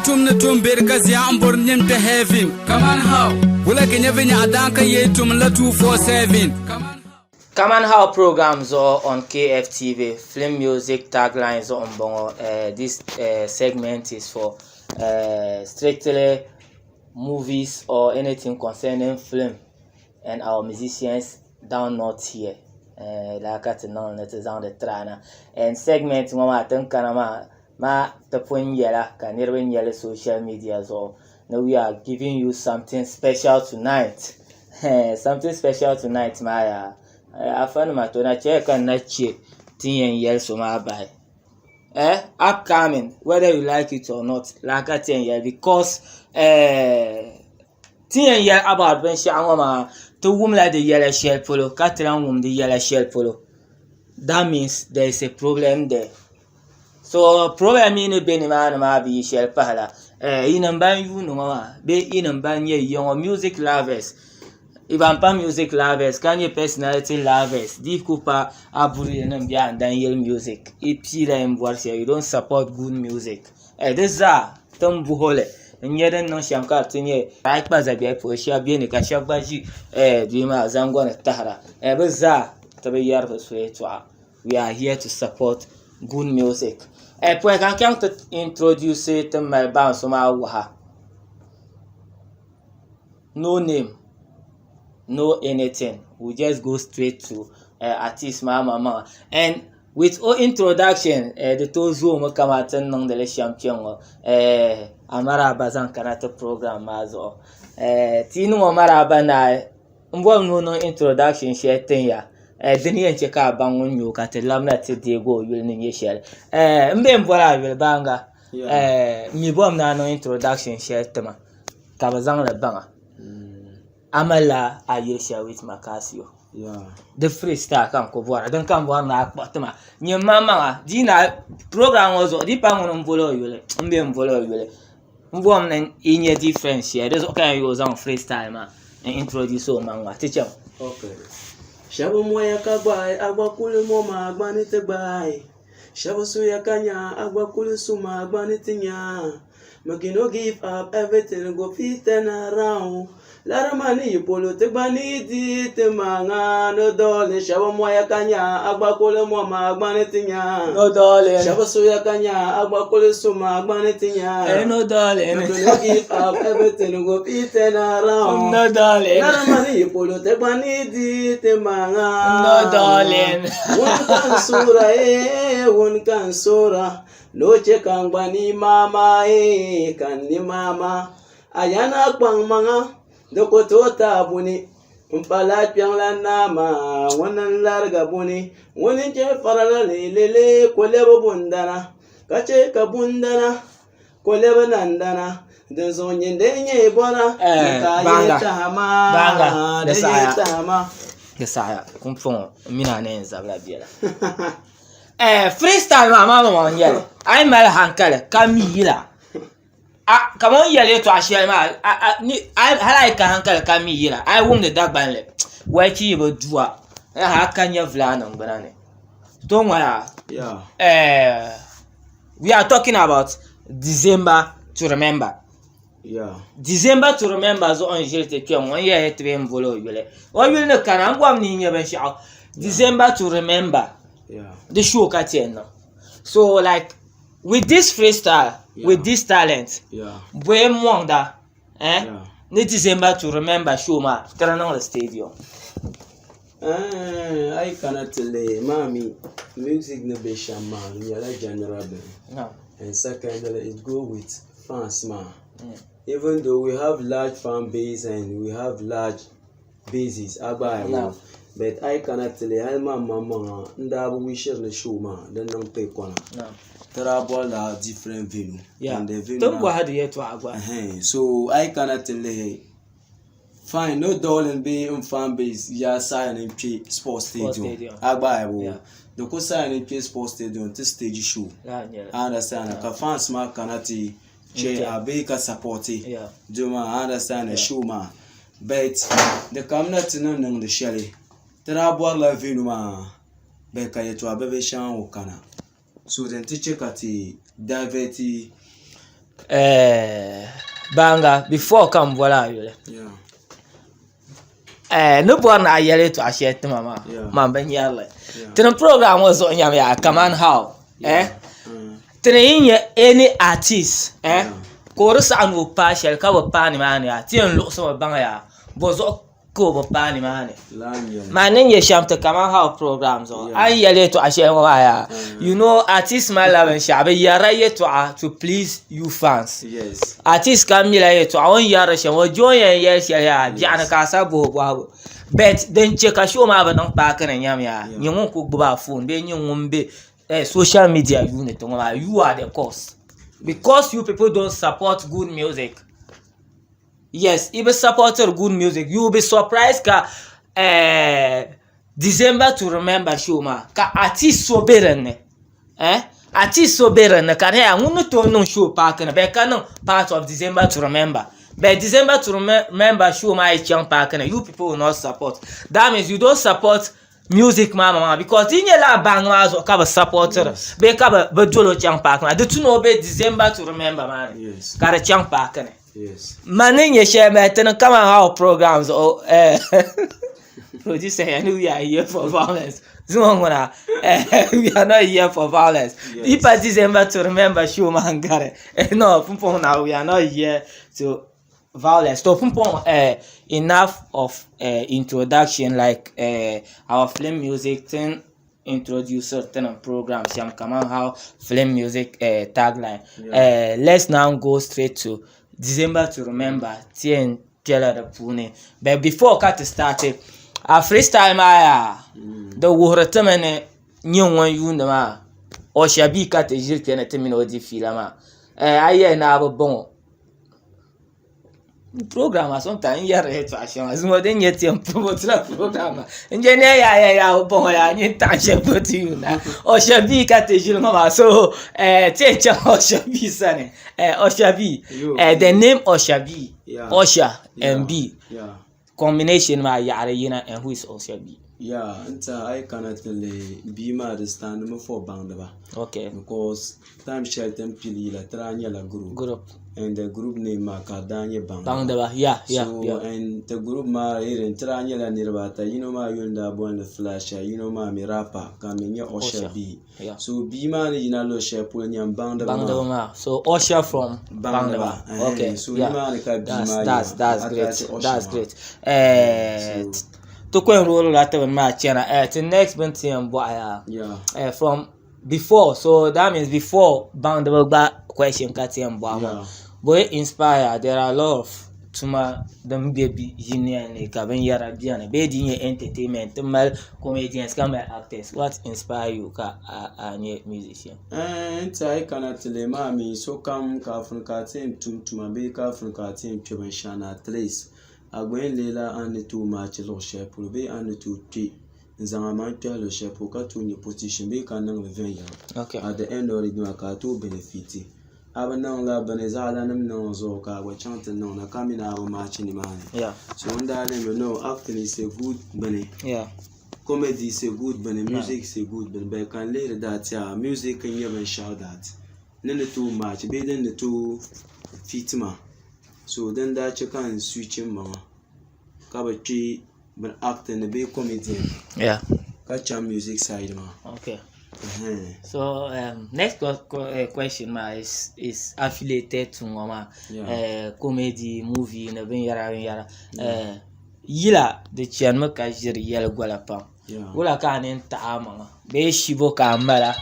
tum ni tum beri ka zia n bori nim kpɛ heaven. Kaman how? Wula ka nyɛ vinyɛɣu daan ka yee tum la 247. Kaman how? Kaman How program zuɣu on KFTV film music tagline zuɣu n bɔŋɔ uh, this uh, segment is for uh, strictly movies or anything concerning film and our musicians down north here uh, laa ka ti niŋ ni ti zaŋdi tira na and segment ŋɔ maa tin kana maa maa ti pun yɛla ka niriba nyɛli social media zuɣu ni we are giving you something special tonight something special tonight maa yaa afa nima to na chɛya ka n na chɛ tin yɛn yɛli so maa bahi eh upcoming whether you like it or not laa ka ti yɛn yɛli because eh ti yɛn yɛli about binshɛɣu ŋɔ maa ti wumla di yɛla shɛli polo ka ti lahi wum di yɛla shɛli polo that means there is a problem there so problem mi ni be nimaani maa bi yi shɛli pahila eh, yinim ban yuuni ŋɔ maa bee yinim ban nyɛ yiya ŋɔ music lovers ban pa music lovers ka nyɛ personality lovers di ku pa a buri nim bɛ a dan yɛli music i piila yin bɔri shɛli you don't support good music eh, di zaa tin buhili n nyɛ din niŋ shɛm ka di ti nyɛ a yi kpa zabiɛli polo shɛba bɛ ni ka shɛba gba ʒi eh, duu maa zangɔni tahira eh, bi zaa ti bi yɛri bi so yɛltɔɣa we are here to support good music eh, pɔi ka n chaŋ ti introduce ti mali baŋ so maa waha no name no anything we just go straight to uh, artist maa maŋmaŋa and with o introduction eh, di tooi zoomi kamani ti ni niŋdi li shɛm kpɛŋŋo eh, amaraaba zaŋ kana ti program maa zuɣu eh, ti yi niŋ o maraaba naai n bɔri ni o niŋ introduction shɛli tin ya eh, dini yɛn chɛ ka a baŋ ŋun nyɛ o ka ti labina ti deegi o yuli ni nyɛ shɛli eh, n bee n bɔri a yuli baaŋa eh, n mi bɔri ni a niŋ introduction shɛli ti ma ka bɛ zaŋ li baŋ a a malila a yili shɛli with Makasio di freestyle ka n ku bɔra din ka n bɔri ni a kpuɣi ti ma nyɛ maŋmaŋa di na program ŋɔ zuɣu di pa ŋuni n boli o yuli n bee n boli o yuli n bɔri ni i nyɛ difference shɛli di zuɣu ka yɛn yo zaŋ freestyle maa n introduce o maŋ maa ti chɛm Okay. Shɛba moya ka gbaai a gba kuli mo maa gba ni ti gbaai Shɛba suya ka nya a gba kuli su maa gba ni ti nya Make you no give up, everything go fit turn around. Larima ni yi polo ti gba ni di ti maŋa no dɔɔli shɛba moya ka nya a gba kuli mo maa gba ni ti nya no dɔɔli shɛba suya ka nya a gba kuli su maa gba ni ti nya eh, no dɔɔli Make you no give up, everything go fit turn around. no dɔɔli Larima ni yi polo ti gba ni di ti maŋa no dɔɔli Wun ka n suura eh, wun ka n suura Ni o chɛ ka n gba ni maama ee ka n ni maama A yana kpaŋ maŋa di ku tooi taai buni M pala kpiɔŋlan naa maa ŋuni n-lariga buni Ŋuni n-chɛ farala leelele ka o lɛbi bundana Ka chɛ ka bundana ka o lɛbi nandana Dinzuɣu nyin dee nyɛ bɔra ni ka a yihi taha maa di yihi taha maa. Di saɣiya pumpɔŋɔ m mini a ni yɛn zabila biɛla. Eh, freestyle maa maa maŋ nyɛli a yi mali hankali ka mi yila a kamani o ni yɛli yɛltɔɣa shɛli maa hali a yi ka hankali ka mi yila a yi wumdi Dagbanli walichi yi bi du a a ka nyɛvuli a niŋgbuna ni to ŋɔ yaa eh, we are talking about December to remember December to remember zuɣu n ʒili ti kpɛ ŋɔ n yɛli ti bee n boli o yuli o yuli ni kana n bɔri ni n nyɛ binshaɣu December to remember di show ka ti yɛn niŋ so like with this freestyle with this talent bɔyi n mɔŋda eh ni December to remember show maa ti di niŋdi stadium. A yi kana ti lihi maa mi music ni bɛ shɛm maa di nyɛla general bini and secondly it go with fans maa even though we have large fan base and we have large bases a gba ayi wo but a yi kana ti lihi hali man maŋmaŋa n daa bi wishiri ni show maa di niŋ pay kɔna ti daa bolila different venue and the venue Ti ni bɔhi di yɛltɔɣa gba. So a yi kana ti lihi Fine no dɔɔlin bee n fan base yaa saɣaya ni n kpe sports stadium a gba ayi bo di ku saɣaya ni n kpe sports stadium ti stage show a understand ka fans maa kana ti che a bee ka sapoti doo maa a understand show maa but di kamina ti ni niŋdi shɛli ti daa bɔrila venue maa but ka yɛltɔɣa bibihi shɛŋa ŋɔ kana. So din ti chɛ ka ti divert Eh, Baanga, before ka n boli a yuli. Eh, ni bɔri ni a yɛli yɛltɔɣa shɛli ti ma maa, man bi nyari li. Ti ni program ŋɔ zuɣu nyam yaa kaman how, eh, ti ni yi nya any artist, eh, ka o di saɣi ni o paai shɛli ka bi paai nimaani yaa, ti yɛn luɣisimi baŋ yaa bɔzuɣu ka o bi paai nimaani. Maa ni nyɛ shɛm ti kaman how program zuɣu, a ni yɛli yɛltɔɣa shɛli ŋɔ maa yaa, you know artist malila binshɛɣu, bɛ yɛrila yɛltɔɣa to please you fans. Artist kam mila yɛltɔɣa o ni yɛri shɛm o je o ni yɛn yɛli shɛli yaa biɛɣuni ka a sa bɔhi o bɔhigu but din che ka show maa bi niŋ paaki ni nyam yaa nyɛ ŋun kuli gbubi a phone bee nyɛ ŋun be social media unit ŋɔ maa you are the cause because you people don't support good music. Yes, yi bi supportiri good music you will be surprised ka eh, December to remember show maa ka artist so be dinni eh, artist so be dinni ka di nyɛla ŋun ni tooi niŋ show paaki ni bee ka niŋ part of December to remember but December to remember show maa yi chaŋ paaki ni you people will not support that means you don't support music maa maŋmaŋa because di yi nyɛ lala baŋ maa zuɣu ka bi sapotiri bee ka bi doli o chaŋ paaki maa di tu ni o be December to remember maa ni ka di chaŋ paaki ni man ni nyɛ shɛli mali ti ni kaman how program zuɣu producer ya ni we are here for violence zuŋɔ ŋuna we are not here for violence yi pa December to remember show maa n gari no pumpɔŋ na we are not here to violence. To pumpɔŋ enough of introduction like our film music tin introduce tinim program shɛm kaman how film music tagline. Let's now go straight to December to remember ti yɛn kpɛla di puuni but before ka ti start a freestyle maa yaa di wuhiri ti mi ni nyɛ ŋun yuundi maa Usher B ka ti ʒiri kpɛ ni ti mini o di fiila maa a yi yɛli ni a bi bɔŋɔ Program maa sometimes n yɛri yɛltɔɣa shɛŋa zuŋɔ din nyɛ ti yɛn promote la program maa n je ne yaa ya yaa bɔŋɔ yaa nyin taɣi shɛli polo ti yuunda Usher B ka ti ʒili ŋɔ maa so ti yɛn chaŋ Usher B sani Usher B the name Usher B Usher and B combination maa yaɣari yina and who is Usher B? Yeah, n tiɛha a yi kana ti lihi bia maa di stand mi for baŋdiba okay because time shɛli ti ni pili yila ti daa nyɛla group group and the group name maa ka di daa nyɛ baŋdiba baŋdiba yeah yeah so yeah and the group maa irin ti daa nyɛla niriba ata yino maa yuli n daa bolindi Flasha yino maa mi rapper ka mi nyɛ Usher Usher B yeah so bia maa ni yina luɣi shɛli polo nyɛm baŋdiba baŋdiba maa maa so Usher from baŋdiba baŋdiba okay so yeah nimaani ka bia that's maa that's yina that's a great attach Usher that's maa great eh so ti ku yɛn roolila ti bini maa chana eh ti next bini ti yɛn bɔhi yaa yeah eh from before so that means before baŋdiba gba question ka ti yɛn bɔhi maa yeah bɔ inspire there are a lot of tuma din be ʒinɛli ni ka binyɛra beni bee di nyɛ entertainment ti mali comedians ka mali actors what inspire you ka a nyɛ musician? Eh, n tiɛha yi kana ti lihi maa mi sokam kaafin ka a ti yɛn tum tuma bee kaafin ka a ti yɛn kpɛ binshaɣu ni at least a gba yɛn leela a ni tooi maachi luɣu shɛli polo bee a ni tooi kpɛ n zaŋ a maŋ kpɛhi luɣu shɛli polo ka tooi nyɛ position bee ka niŋli viɛnyɛla at the end of the day maa ka a tooi benefit a bi niŋla bini zaɣila nim niŋ zuɣu ka a gba chaŋ ti niŋda ka mi ni a bi maachi nimaani so n daa lihimi no acting is a good bini comedy is a good bini music is a good bini but ka n lihiri that yaa music n nyɛ binshaɣu that ni ni tooi maachi bee din ni tooi fit ma so din daa chɛ ka n switch n maŋa ka bi kpɛ bini acting ni bee comedian ka chaŋ music side maa. Okay. So next question maa is affiliated to ŋɔ maa comedy movie ni binyɛra binyɛra yila di chanimi ka ʒiri yɛli gola pam wula ka a nini taɣi a maŋa bee shibo ka a mala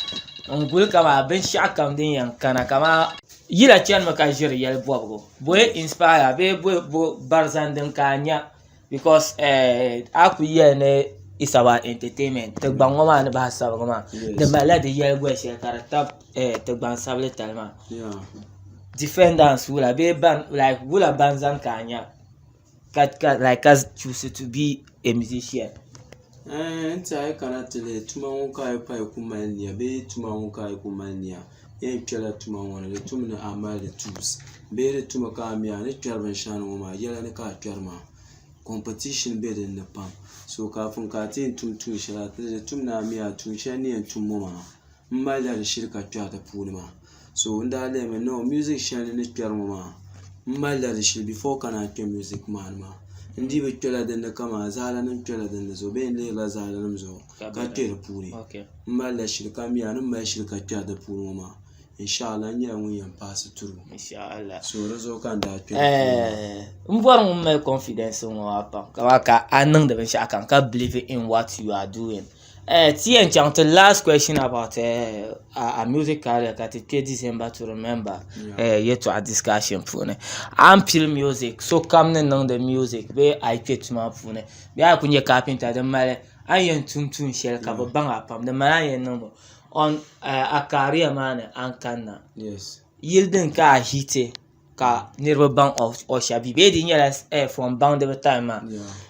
n guli kaman binshɛɣu kam din yɛn kana kaman yila chanimi ka ʒiri yɛli bɔbigu bɔyi inspire bee bɔ barizandi din ka a nya because a ku yɛli ni it's about entertainment ti gbaŋ ŋɔ maa ni bahi sabigi maa di malila di yɛli goli shɛli ka di tabi ti gbaŋ sabili tali maa defendants wula bee ban like wula ban zani ka a nya ka like ka choose to be a musician. N tiɛha yi kana ti lihi tuma ŋɔ ka yi pahi ku mali niya bee tuma ŋɔ ka yi ku mali niya yɛn kpɛla tuma ŋɔ ni di tumi ni a mali di tools bee di tumi ka a mi a ni kpɛri binshaɣu ni ŋɔ maa yɛla ni ka a kpɛri maa competition bɛ dinni pam so kaafin ka a ti yɛn tum tuun shɛli di tumi ni a mi a tuun shɛli ni yɛn tum ŋɔ maa n malila di shiri ka kpɛri di puuni maa. So n daa lihimi no music shɛli ni kpɛri ŋɔ maa n malila di shili before ka naan kpɛ music maa ni maa. N dii bi kpɛla dinni kaman zaala nim kpɛla dinni zuɣu bee n lihirila zaala nim zuɣu ka kpɛ di puuni. N malila shili ka miya ni mali shili ka kpɛri di puuni ŋɔ maa inshallah n nyɛla ŋun yɛn paasi through. So di zuɣu ka n daa kpɛ di puuni maa. N bɔri ŋun mali confidence ŋɔ maa pam kamani ka a niŋdi binshɛɣu kam ka believe in what you are doing. Ti yɛn chaŋ ti last question about a music career ka ti kpe December to remember yɛltɔɣa discussion puuni. A ni pili music sokam ni niŋdi music bee a yi kpe tuma puuni bee a yi kuli nyɛ carpenter din mali a ni yɛn tum tuun shɛli ka bɛ baŋ a pam di mali a ni yɛn niŋdi on a career maa ni a ni kanna yili din ka a hiti ka niriba baŋ o shɛba bee di nyɛla from baŋdiba time maa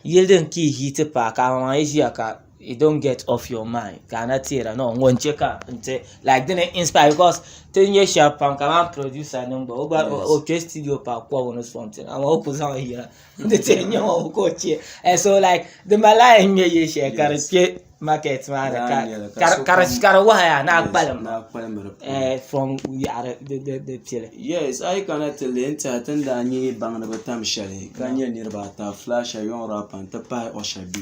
yili din ka yi hiti paai ka a maŋ yi ʒiya ka you don't get off your mind ka a na teera no ŋɔ n-che ka n ti like dini inspire because ti nyɛ shɛba pam kamani producer nim gba o gba o kpe studio paai kɔbu ni something amaa o ku zaŋ yila nti ti nyɛ o ka o che so like di malila a yɛn ŋmɛ yili shɛli ka di kpe market maa ni ka di wahi a ni a kpalim from yaɣari di pili. Yes, a yi kana ti lihi n tiɛha ti ni daa nyɛ baŋdiba tam shɛli ka nyɛ niriba ata Flasher, Young Rapper n ti pahi Usher B.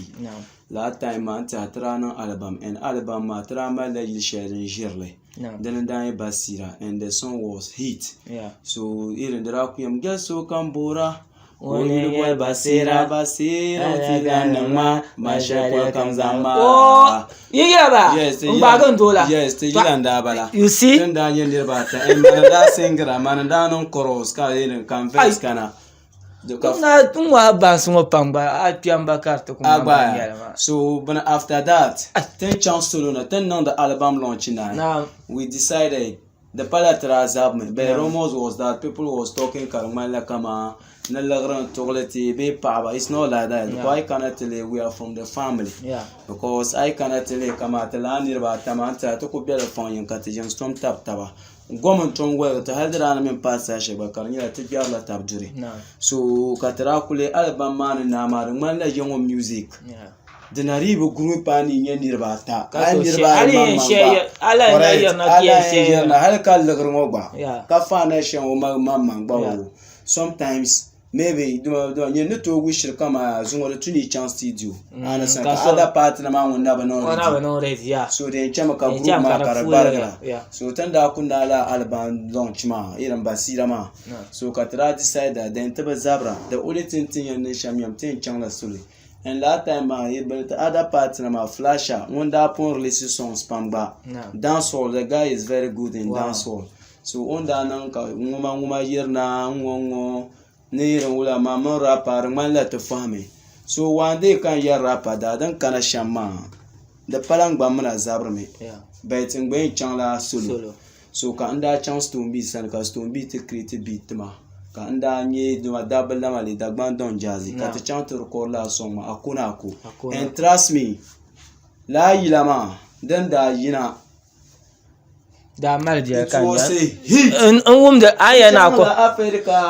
Lala time maa n tiɛha ti daa niŋ album and album maa ti daa malila yili shɛli din ʒiri li dini n daa nyɛ Basira and the song was hit so di daa ku yɛmi gɛli sokam boora Ka o yuli boli Basira, Basira o ti lan niŋ ma, ma shɛli polo kam zaŋ ma. Oh, yi yila ba? Yes, ti N gbaagi n doola. Yes, ti yila n daa bala. You see? Ti ni daa nyɛ niriba ata, and mani n daa singira, mani n daa niŋ chorus ka yɛli ka n verse kana. Na n wahi bansi ŋɔ pam gba a kpɛm ba ka di ti ku A niŋ gba ban yɛli maa. So bini after that, ti ni chaŋ solo na, ti ni niŋdi album launch naai, Naam. we decided Di pala ti daa zabimi but rumors was that people was talking ka di ŋmanila kaman ni liɣiri n tuɣili ti bee paɣaba it's not like that because a yi kana ti lihi we are from the family because a yi kana ti lihi kaman ti laa niriba ata maa n tiɛha ti ku bela fɔŋ yini ka ti yiŋ tom tabi taba gom n tom woligi ti hali di daa na mini paai saha shɛli gba ka di nyɛla ti gbɛrila tabi duri so ka ti daa kuli album maa ni naai maa di ŋmanila yiŋ music Dina dii bi guri paai ni nyɛ niriba ata hali niriba ayi maŋmaŋ gba correct a lahi yɛn yirina hali ka liɣiri ŋɔ gba ka faana shɛŋa o maŋmaŋ gba o sometimes maybe nyini ni tooi wishiri kaman zuŋɔ di tu ni yi chaŋ studio ka other partner maa ŋun na bi niŋ ready so di yɛn chɛmi ka group maa ka di gbarigira so ti ni daa ku naai lala album launch maa irin basiira maa so ka ti daa decide that then ti bi zabira the only thing ti ni yɛn niŋ shɛm nyɛmi ti yɛn chaŋla soli And last time maa yi bini ti other partner maa Flasher ŋun daa pun release songs pam gba dancehall the guy is very good in dancehall so o ni daa niŋ ka ŋuma ŋuma yirina n ŋɔ n ŋɔ ni yirin wula maa mini rapper di ŋmanila ti fahimi so one day ka n yɛri rapper daa din kana shɛm maa di pala n gba mina zabiri mi but n gba yɛn chaŋla solo So ka n daa chaŋ Stone Beat sani ka Stone Beat ti create beat ti ma ka n daa nyɛ dama dabba lama lee Dagbaŋ Don Jazzy ka ti chaŋ ti record lala song maa Ako ni Ako and trust me lala yila maa din daa yina daa mali it was a hit. N wumdi a yɛn N chaŋla Africa,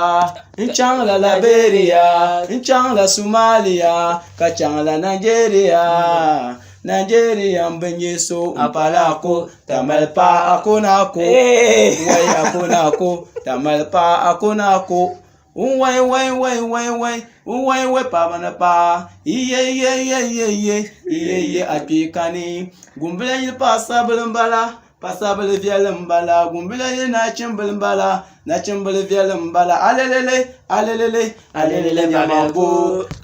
n chaŋla Liberia, n chaŋla Somalia ka chaŋla Nigeria. Nigeria n bi nyɛ so n pala ako tamali pa ako na ako wai ako na ako tamali pa ako na ako n wai wai wai wai wai n wai wai paɣaba ni paɣa iye iye iye iye iye iye iye a kpee kani gumbila yili paɣasaribili n bala Paɣasaribili viɛlli n bala gumbila yili nachimbili n bala nachimbili viɛlli n bala alɛlɛlɛ alɛlɛlɛ alɛlɛlɛ nyamambo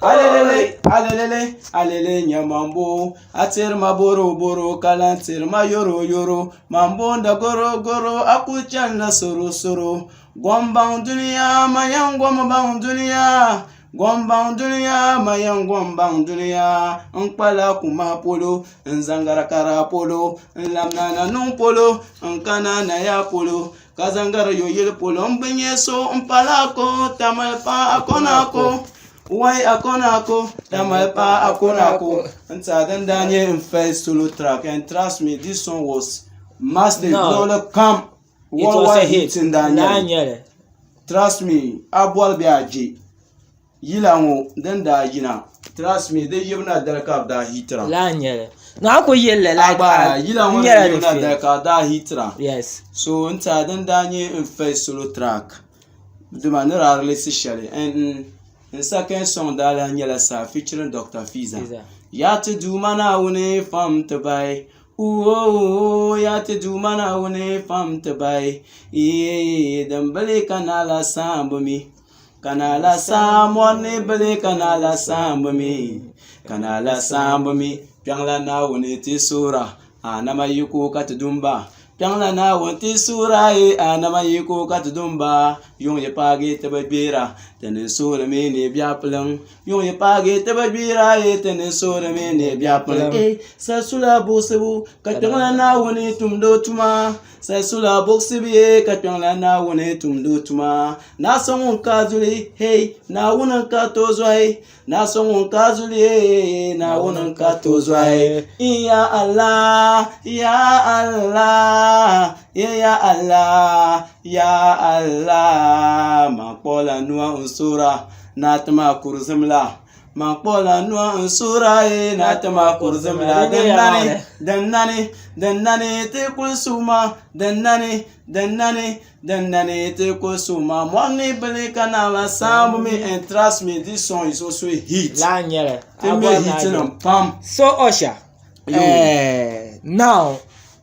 alɛlɛlɛ alɛlɛlɛ alɛlɛ nyamambo a tiri ma boro boro ka lahi tiri ma yoro yoro man boonda goro goro a ku chanila soro soro gom baŋ dunia ma yɛn gom baŋ dunia Gom baŋ dunia ma yɛn gom baŋ dunia N kpala kumahi polo n zaŋ garakara polo n lamna na niŋ polo n kana naya polo ka zaŋ gari yo yili polo n bi nyɛ so n pala ko tamali pa akona ko wai akona ko tamali pa akona ko n tiɛha din daa nyɛ n first solo track and trust me this song was massive luɣuli kam It was a hit n daa nyɛli trust me a boli bee a je yila ŋɔ din daa yina trust me di yibu na dali ka bi daa hitira. Lala n nyɛli. No a ku yilli like Agba yila ŋɔ n ni nyɛla di yimna feel. dali ka daa hitira. Yes. So n tiɛha din daa nyɛ n first solo track dima ni daa release shɛli n n second song daa lahi nyɛla saa featuring Dr. Fiza. Fiza. Yaa ti Duuma Naawuni fam ti bahi Uoo yaa ti Duuma Naawuni fam ti bahi Iye din bili ka naala saambu mi Ka naala saam mɔri ni bili ka naala saambu mi Ka naala saambu mi Kpiɔŋla Naawuni ti suura a nama yiko ka ti dumba Kpiɔŋla Naawuni ti suura ye a nama yiko ka ti dumba Yuŋ yi paagi ti bi gbeera ti ni suhurimi ni biɛɣu piliŋ Yuŋ yi paagi ti bi gbeera ye ti ni suhurimi ni biɛɣu piliŋ Eh sasula buɣisibu ka kpiɔŋla Naawuni tumdi o tuma Sasula buɣisibu ye ka kpiɔŋla Naawuni tumdi o tuma Naa so ŋun ka duli hey Naawuni n-ka tooi zɔhi Naa so ŋun ka zuli ye, Naawuni n-ka tooi zɔhi. Ya Allah, ya Allah, ya ya Allah, ya Allah. Man kpuɣila nua n-suhira, Naa ti ma kurizim la. Man kpuɣila nua n-suhira ye, Naa ti ma kurizim la. Din nani, din nani, din nani ti kuli suhi ma, din nani, din nani. Din nani ti ku suma mɔɣu ni bili ka naa saambu mi and trust me this song is also a hit. Laa n-nyɛli. Ti ŋmɛ hit nim pam. So Usher, now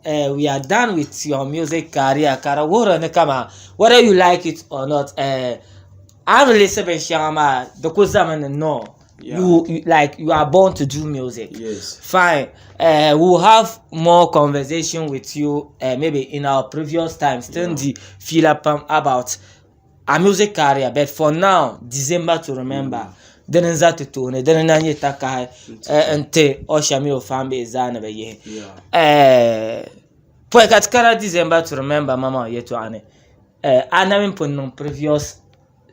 we are done with your music career ka di wuhiri ni kaman whether you like it or not a ni release binshɛŋa maa di ku zami ni no. Yeah. You like you are born to do music. Yes. Fine. We'll have more conversation with you maybe in our previous times. Still yeah. feel up about our music career, but for now, December to remember. Dini n za ti tooni dini na nyɛ takahi n ti Usher mini o fan bihi zaa ni bi yihi pɔi ka ti kana December to remember maŋmaŋ yɛltɔɣa ni a na mini pun niŋ previous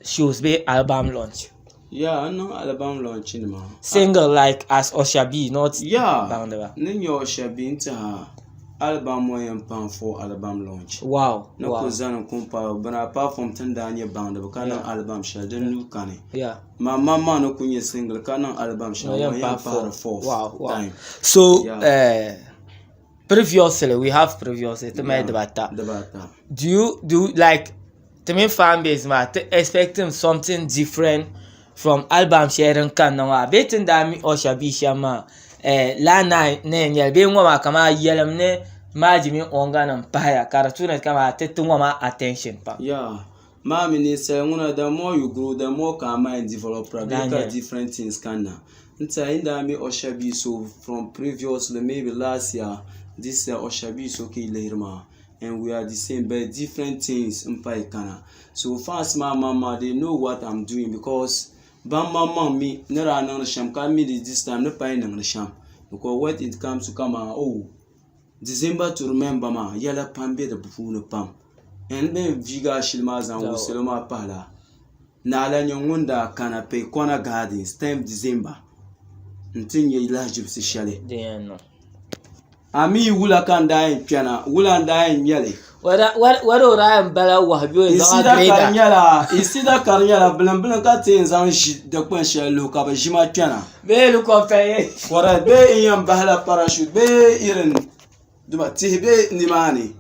shows bee album launch? Yeah, n niŋ album launch nima. Single like as Usher B, not Yeah, baŋdiba. ni nyɛ Usher B n tiɛha album ŋɔ yɛn pahi four album launch. Wow, Ni wow. ku zani kum pa bini apart from ti ni daa nyɛ baŋdiba ka niŋ album shɛli din nuu kani. Yeah. Man man maa ni ku nyɛ single ka niŋ album shɛli Ŋɔ ŋɔ yɛn yɛn pahi pahiri four. fourth Wow, wow. time. So, Yeah. previously, we have previously, ti mali Yeah, dibaata. Dibaata. Do you do like ti mini fan base maa ti expecting something different from album shɛli din kanna maa bee ti ni daa mi Usher bia shɛm maa eh, laa na ni yɛn nyɛli bee ŋɔ maa kamani yɛlim ni Maaji mini Onga nim pahaya ka di tu ni kamani ti ti ŋɔ maa attention pam. Yeah. Maa mi ninsali ŋuna the more you grow the more ka a mind develop ra bee ka different things kanna. N tiɛha yi ni daa mi Usher bia so from previously maybe last year this year Usher bia so ka yi lihiri maa. and we are the same but different things n pahi kana so fans maa maŋmaŋ they know what I'm doing because ban maŋmaŋ mi ni daa niŋdi shɛm ka mi this time ni pahi niŋdi shɛm because when it comes to kaman oh December to remember maa yɛla pam be di puuni pam and bɛ ni viigi ashili maa zaŋ wuhi salo maa pahila Naɣila nyɛ ŋun daa kana Pekona Gardens 10 December nti nya lahiʒibisi shɛli. Din yɛn niŋ. A mi wula ka n daa yɛn kpɛna, wula n daa yɛn nyɛli. Whether o daa yɛn bala wahu bee o yɛn zaŋ a grader. Isida ka di nyɛla bilimbilim ka ti yɛn zaŋ ʒi dikpuni shɛli luhi ka bɛ ʒi ma kpɛna. Bee helicopter yɛn. Correct bee n yɛn bahila parachute bee irin duma tihi be nimaani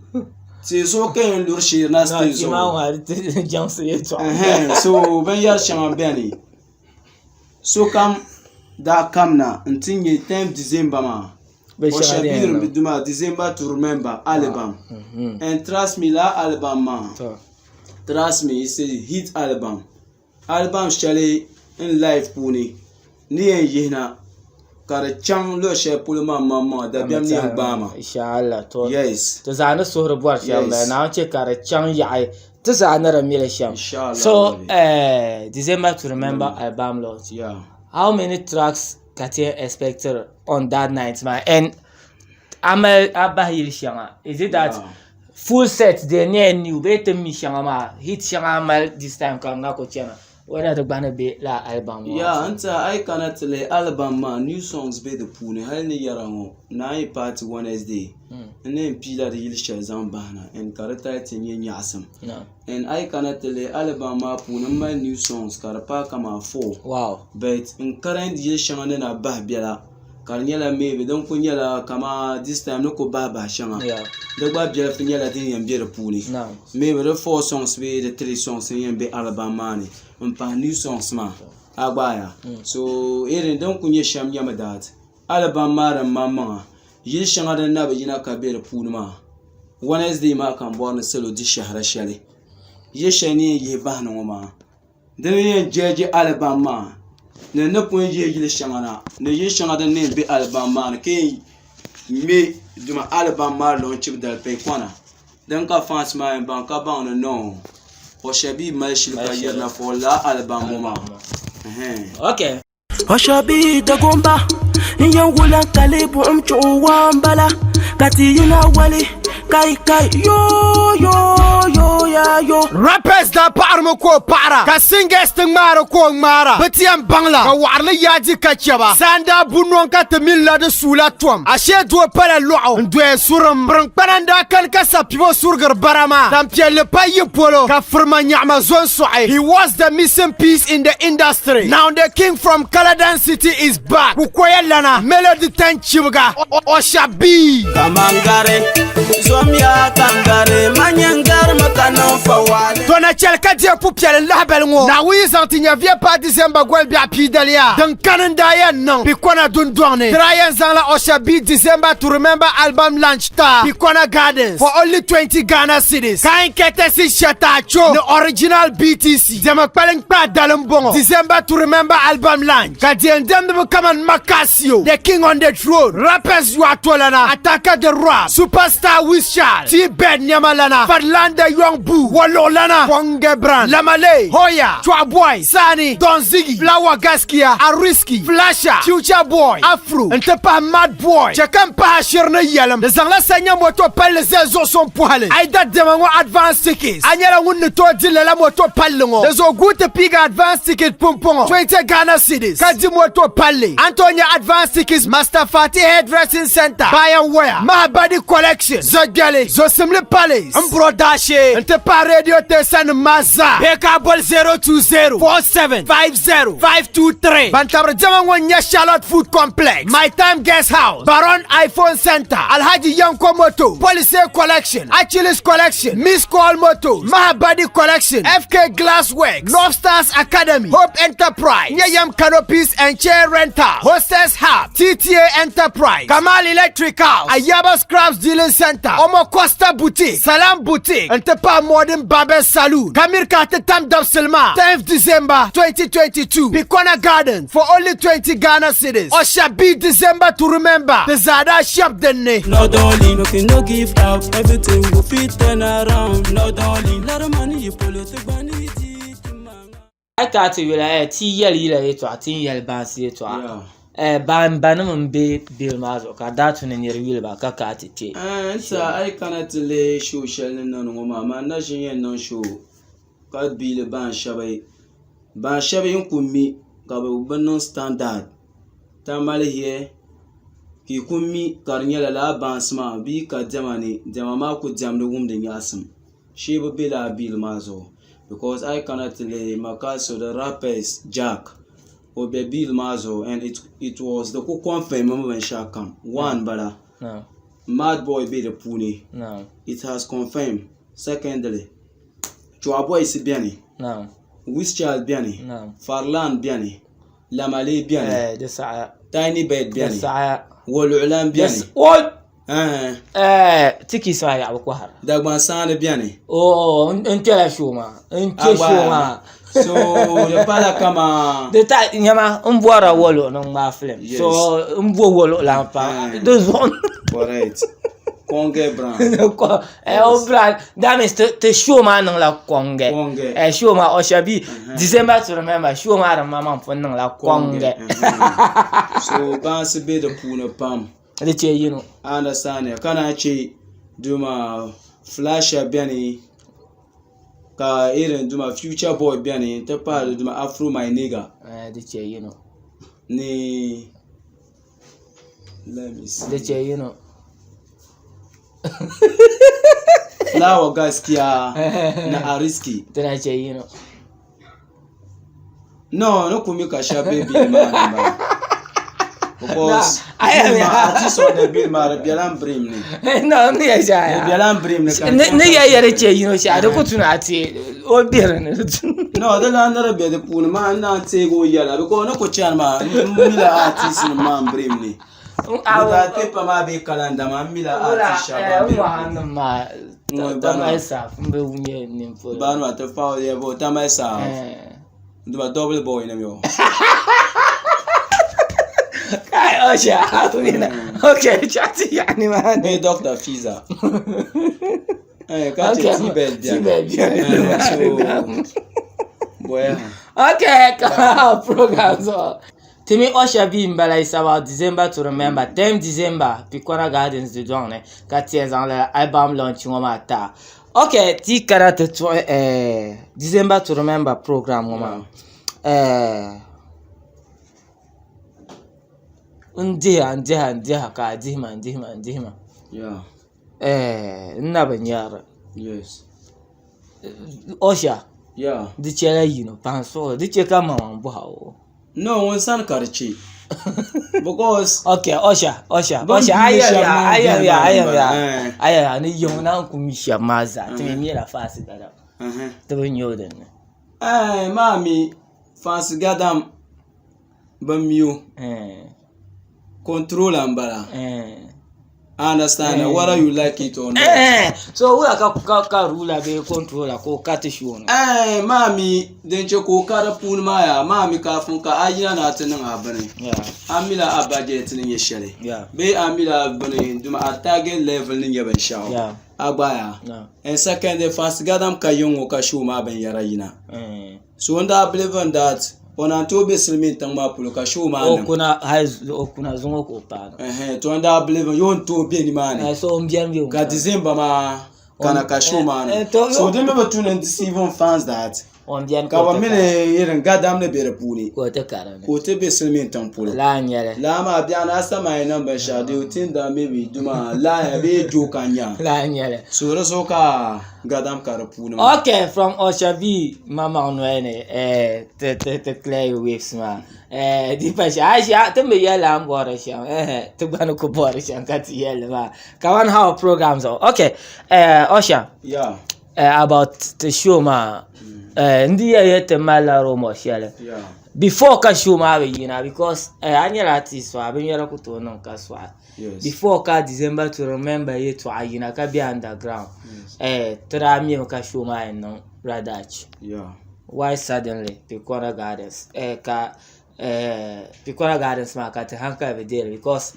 tihi zuɣu ka yɛn luri sheerina stage zuɣu. So binyɛri shɛŋa beni sokam daa kamina nti nya 10 December maa o shɛba duma December to remember album and trust me lala album maa trust me it's a hit album. Album shɛli n life puuni ni yɛn yihina ka di chaŋ luɣu shɛli polo maa maŋmaŋa dabiɛm ni yɛn gbaai ma. Yes. Ti zaa ni suhuri bɔri shɛm m-bala Naawuni chɛ ka di chaŋ yaɣi ti zaa ni di mili shɛm. So December to remember album launch. How many tracks ka ti yɛn expect on that night maa and a mali a bahi yili shɛŋa is it that full set din nyɛla new bee ti ni mi shɛŋa maa hit shɛŋa a mali this time ka di na kuli chana whether di gba ni be lala album maa Yaa n tiɛha a yi kana ti lihi album maa new songs be di puuni hali ni yɛra ŋɔ naan yi paati Wednesday n ni yɛn piila di yili shɛli zaŋ bahina and ka di title nyɛ nyaɣisim and a yi kana ti lihi album maa puuni m mali new songs ka di paai kaman 4 but n current yili shɛŋa ni na bahi bela. Ka di nyɛla maybe din kuli nyɛla kaman this time ni kuli bahi bahi shɛŋa di gba biɛlifu nyɛla din yɛn be di puuni. Maybe di four songs bee di three songs n yɛn be album maa ni n pahi new songs maa a gbaaya. So irin din kuli nyɛ shɛm nyɛmi that album maa din maŋmaŋa yili shɛŋa din na bi yina ka be di puuni maa Wednesday maa ka n bɔri ni salo di shɛhira shɛli yili shɛli ni yɛn yihi bahina ŋɔ maa. Di ni yɛn jɛɛji alibam maa ni ni pun yihi yili shɛŋa na ni yili shɛŋa din na yɛn be alibam maa ni ka yɛn ŋme dama alibam maa lɔnchibu dali payikɔna din ka fans maa yɛn baŋ ka baŋ ni noo Oshabi mali shili ka yirina for lala alibam ŋɔ maa. Okay. Oshabi Dagomba n yɛn wula kali buɣum chuɣu waa n bala ka ti yina wali kai kai yo yo yo ya yo. Rappers daa paɣirimi ka o paɣira, ka singers ti ŋmaari ka o ŋmaara. Bɛ ti yɛn baŋ la ka waɣirili yaadi ka chɛ ba. Saa n-daa bu nɔŋ ka ti mini la di suula tom. Ashee doo pala lɔɣu n-doya surim. Piriŋkpana n-daa kani ka sapibo surigiri bara maa. Tampiɛlli pa yi polo ka firima nyaɣima zo n-sɔɣi. He was the missing piece in the industry. Now the king from Kaladan city is back. Kukoya lana, Melody Tan chibiga, Osha B. Kaman gari, zomya ka n gari, man yɛn garimi ka niŋ fawaali. To na chɛli ka deei pupiɛlli lahibali ŋɔ Naawuni yi zaŋ ti nyɛviya paai December goli biɛɣu pii daliya din kani n-daa yɛn niŋ Pikona dundɔŋ ni. Di daa yɛn zaŋla Usher B December to Remember album launch ta Pikona Gardens for only 20 Ghana cedis. Kind courtesy Shatacho ni original BTC. Diɛma kpalim kpaa dali m-bɔŋɔ, December to Remember album launch, ka diɛn diɛmdiba kamani Makasio, The King on the Throne, Rappers Yɔɣutolana, Ataka the Rap, Superstar Wizchild, T-Bird Nɛmalana, Fadlanda Young Boo, Wɔluɣulana, Konge Brand, Lamale, Hoya, Chɔɣu Boy, Sani, Don Ziggy, Flower Gaskiya, Ariski, Flasha, Future Boy, Afro n-ti pahi Mad Boy. Chɛ ka m pahi ashiri ni yɛlim, di zaŋla sanya moto palli zali zuɣusuŋ pɔhili. A yi da diɛma ŋɔ advance tickets, a nyɛla ŋun ni tooi di lala moto palli ŋɔ. Di zuɣu guui ti piigi advance ticket pumpɔŋɔ 20 Ghana cedis ka di moto palli. A ni tooi nya advance tickets Master Fati Hairdressing Centre, Bayan Waya, Mahabadi Collection, Zogbeli, Zosimli Palace, Mbro Daashee n-ti pahi radio teesa nim maa zaa. Bee ka a boli 020 47 50 523. Ban tabiri diɛma ŋɔ n-nyɛ Charlotte Food Complex, My Time Guest House, Baron iPhone Center, Alhaji Yanko Moto, Police Collection, Achilles Collection, Miss Call Moto, Mahabadi Collection, FK Glassworks, North Stars Academy, Hope Enterprise, Nyayam Canopies and Chair Rental, Hostess Hub, TTA Enterprise, Kamal Electrical, Ayaba Scraps Dealing Center, Omo Costa Boutique, Salam Boutique, n-ti pahi Modern Barber Saloon. Kamiri ka ti tam dabisili maa, 10th December 2022, Pikona Gardens for only 20 Ghana cedis. Usher B December to remember, di zaa daa shɛbi din ni. No dolly, make you no give up, everything go fit turn around. No dolly, lot money you follow to gbani ti ti manga. A yi kana ti yuli eh, ti yɛli yila yɛltɔɣa ti ni yɛli baansi yɛltɔɣa eh, ban banima n be bill maa zuɣu ka di daa tu ni niri yuli ba ka kana ti kpe. Eh, n sa a yi kana ti lihi show shɛli ni niŋdi ŋɔ maa maa na ʒin yɛn niŋ show ka biili baan shɛba baan shɛba yi ku mi ka bɛ bi niŋ standard tamali here ka yi ku mi ka di nyɛla lala baansi maa bɛ yi ka diɛma ni diɛma maa ku diɛmdi wumdi nyaɣisim shee bi be lala biili maa zuɣu because a yi kana ti lihi Makaso the rappers Jack o be biili maa zuɣu and it, it was di ku confirm mi binshɛɣu kam one bala Mad boy be di puuni it has confirmed secondly Chua Boys beni Wizchild beni Farlan beni Lamale beni eh, di saɣaya Tiny Bird di beni saɣaya Woluɣulan beni o eh, eh, tikis maa yaɣa bi kɔhira Dagban Saani beni o n kpɛla show maa n kpɛ show maa so di pala kama di ta nyɛma n bɔrila woluɣu ni ŋmaai film Yes. so n bo woluɣu lan pa Eh. di zuɣu correct Konge brand Eh, o brand that means ti show maa niŋla kɔŋgɛ Kɔŋgɛ. Eh, show maa Oshabi December to remember show maa din maŋmaŋ pun niŋla kɔŋgɛ so baansi be di puuni pam di chɛ yino I understand ya ka naan chɛ duma flasha beni ka irin duma future boy beni n ti pahi duma afro my nigga Eh, di chɛ yino ni let me see di chɛ yino Flower gaskiya na ariski di na chɛ yino no ni kumi ka shɛba be bihi maa ni maa. Because artist on the bill maa di bela n brim ni. No, ni ya sha Di bela n brim ni ka ni ya yɛri che yino sha di ku tuna a ti o biri ni. No, di lan ni di be di puuni maa n naan teegi o yɛla because ni ku chani maa n mila artist nim maa n brim ni. Without paper maa bee calendar maa n mila artist shɛba ban be di puuni. Maa Tamale South n bi nyɛ ninpolo. Bani maa ti fa ya bo Tamale South. Duma double boy nim yo. Kai Osha, okay, chati yani maa. Bee Dr. Fiza. Eh, ka che T-Bed biɛni. T-Bed biɛni. So, boya. Okay, ka program so. Timi Osha B n bala is about December to remember. 10 December, Pikona Gardens di dɔŋ ni ka ti yɛn zaŋ lala album launch ŋɔ maa ta. Okay, ti kana ti tuɣi eh, December to remember program ŋɔ maa. Eh, n dihi n dihi n dihi ka a dihi ma n dihi ma n dihi ma. Yeah. Eh, n na bi nyari. Yes. Osha. Yeah. Di chɛla yino pahi n suɣuli di chɛ ka maŋmaŋ bɔha o. No, ŋun sani ka di chɛ. Because Okay, Osha, Osha, Osha, ayɛliya, ayɛliya, ayɛliya, ayɛliya, ni yiŋ na ku mi shɛba maa zaa, ti mi mila faasi gadam. Ti bi nya o dinni. Eh, maa mi faasi gadam bi mi o. Controller n bala. I understand whether you like it or not. So wula ka ka ka ruler bee controller ka o ka ti show ni. Eh, maa mi din chɛ ka o ka di puuni maa yaa maa mi kaafin ka a yina ni a ti niŋ a bini a mila a budget ni nyɛ shɛli bee a mila a bini duma a target level ni nyɛ binshɛɣu a gba yaa and secondly fast gadam ka yiŋ ŋɔ ka show maa binyɛra yina. So n daa believe in that o naan tooi be silimiin tiŋ maa polo ka show maa niŋ. O kuna hali o kuna zuŋɔ ka o paai na. Ɛhɛn to n daa believe in yo n tooi be nimaani. Eh, so n biɛni be Ka December maa kana ka show maa niŋ. Eh, to So di mi bi tu ni n deceiving fans that o n biɛni ka bi mini irin gadam ni be di puuni ka o ti kari ni. ka o ti be silimiin tiŋ polo. Laa n nyɛli. Laa maa biɛɣuni a sama yi niŋ binshɛɣu they will think that maybe duma laa bee joke n nya. Laa n nyɛli. So di zuɣu ka gadam ka di puuni maa. Okay, from Osha B maŋmaŋ noli ni eh, ti ti ti clear your waves maa eh, di pa shɛm a shɛ ti mi yɛlli a ni bɔri shɛm eh, ti gba ni ku bɔri shɛm ka ti yɛlli maa kaman how programs are okay eh, Osha Yeah. eh, about the show maa eh, n di yɛli ti malila rumour shɛli Yeah. before ka show maa bi yina because eh, a nyɛla artist a binyɛra ku tooi niŋ ka sɔɣi Yes. Before ka December to remember yɛtɔɣa yina ka be underground Yes. eh, ti daa mimi ka show maa yɛn niŋ Radach. Yeah. Why suddenly Picona Gardens? Eh, ka eh, Picona Gardens maa ka ti hankali bi deeri because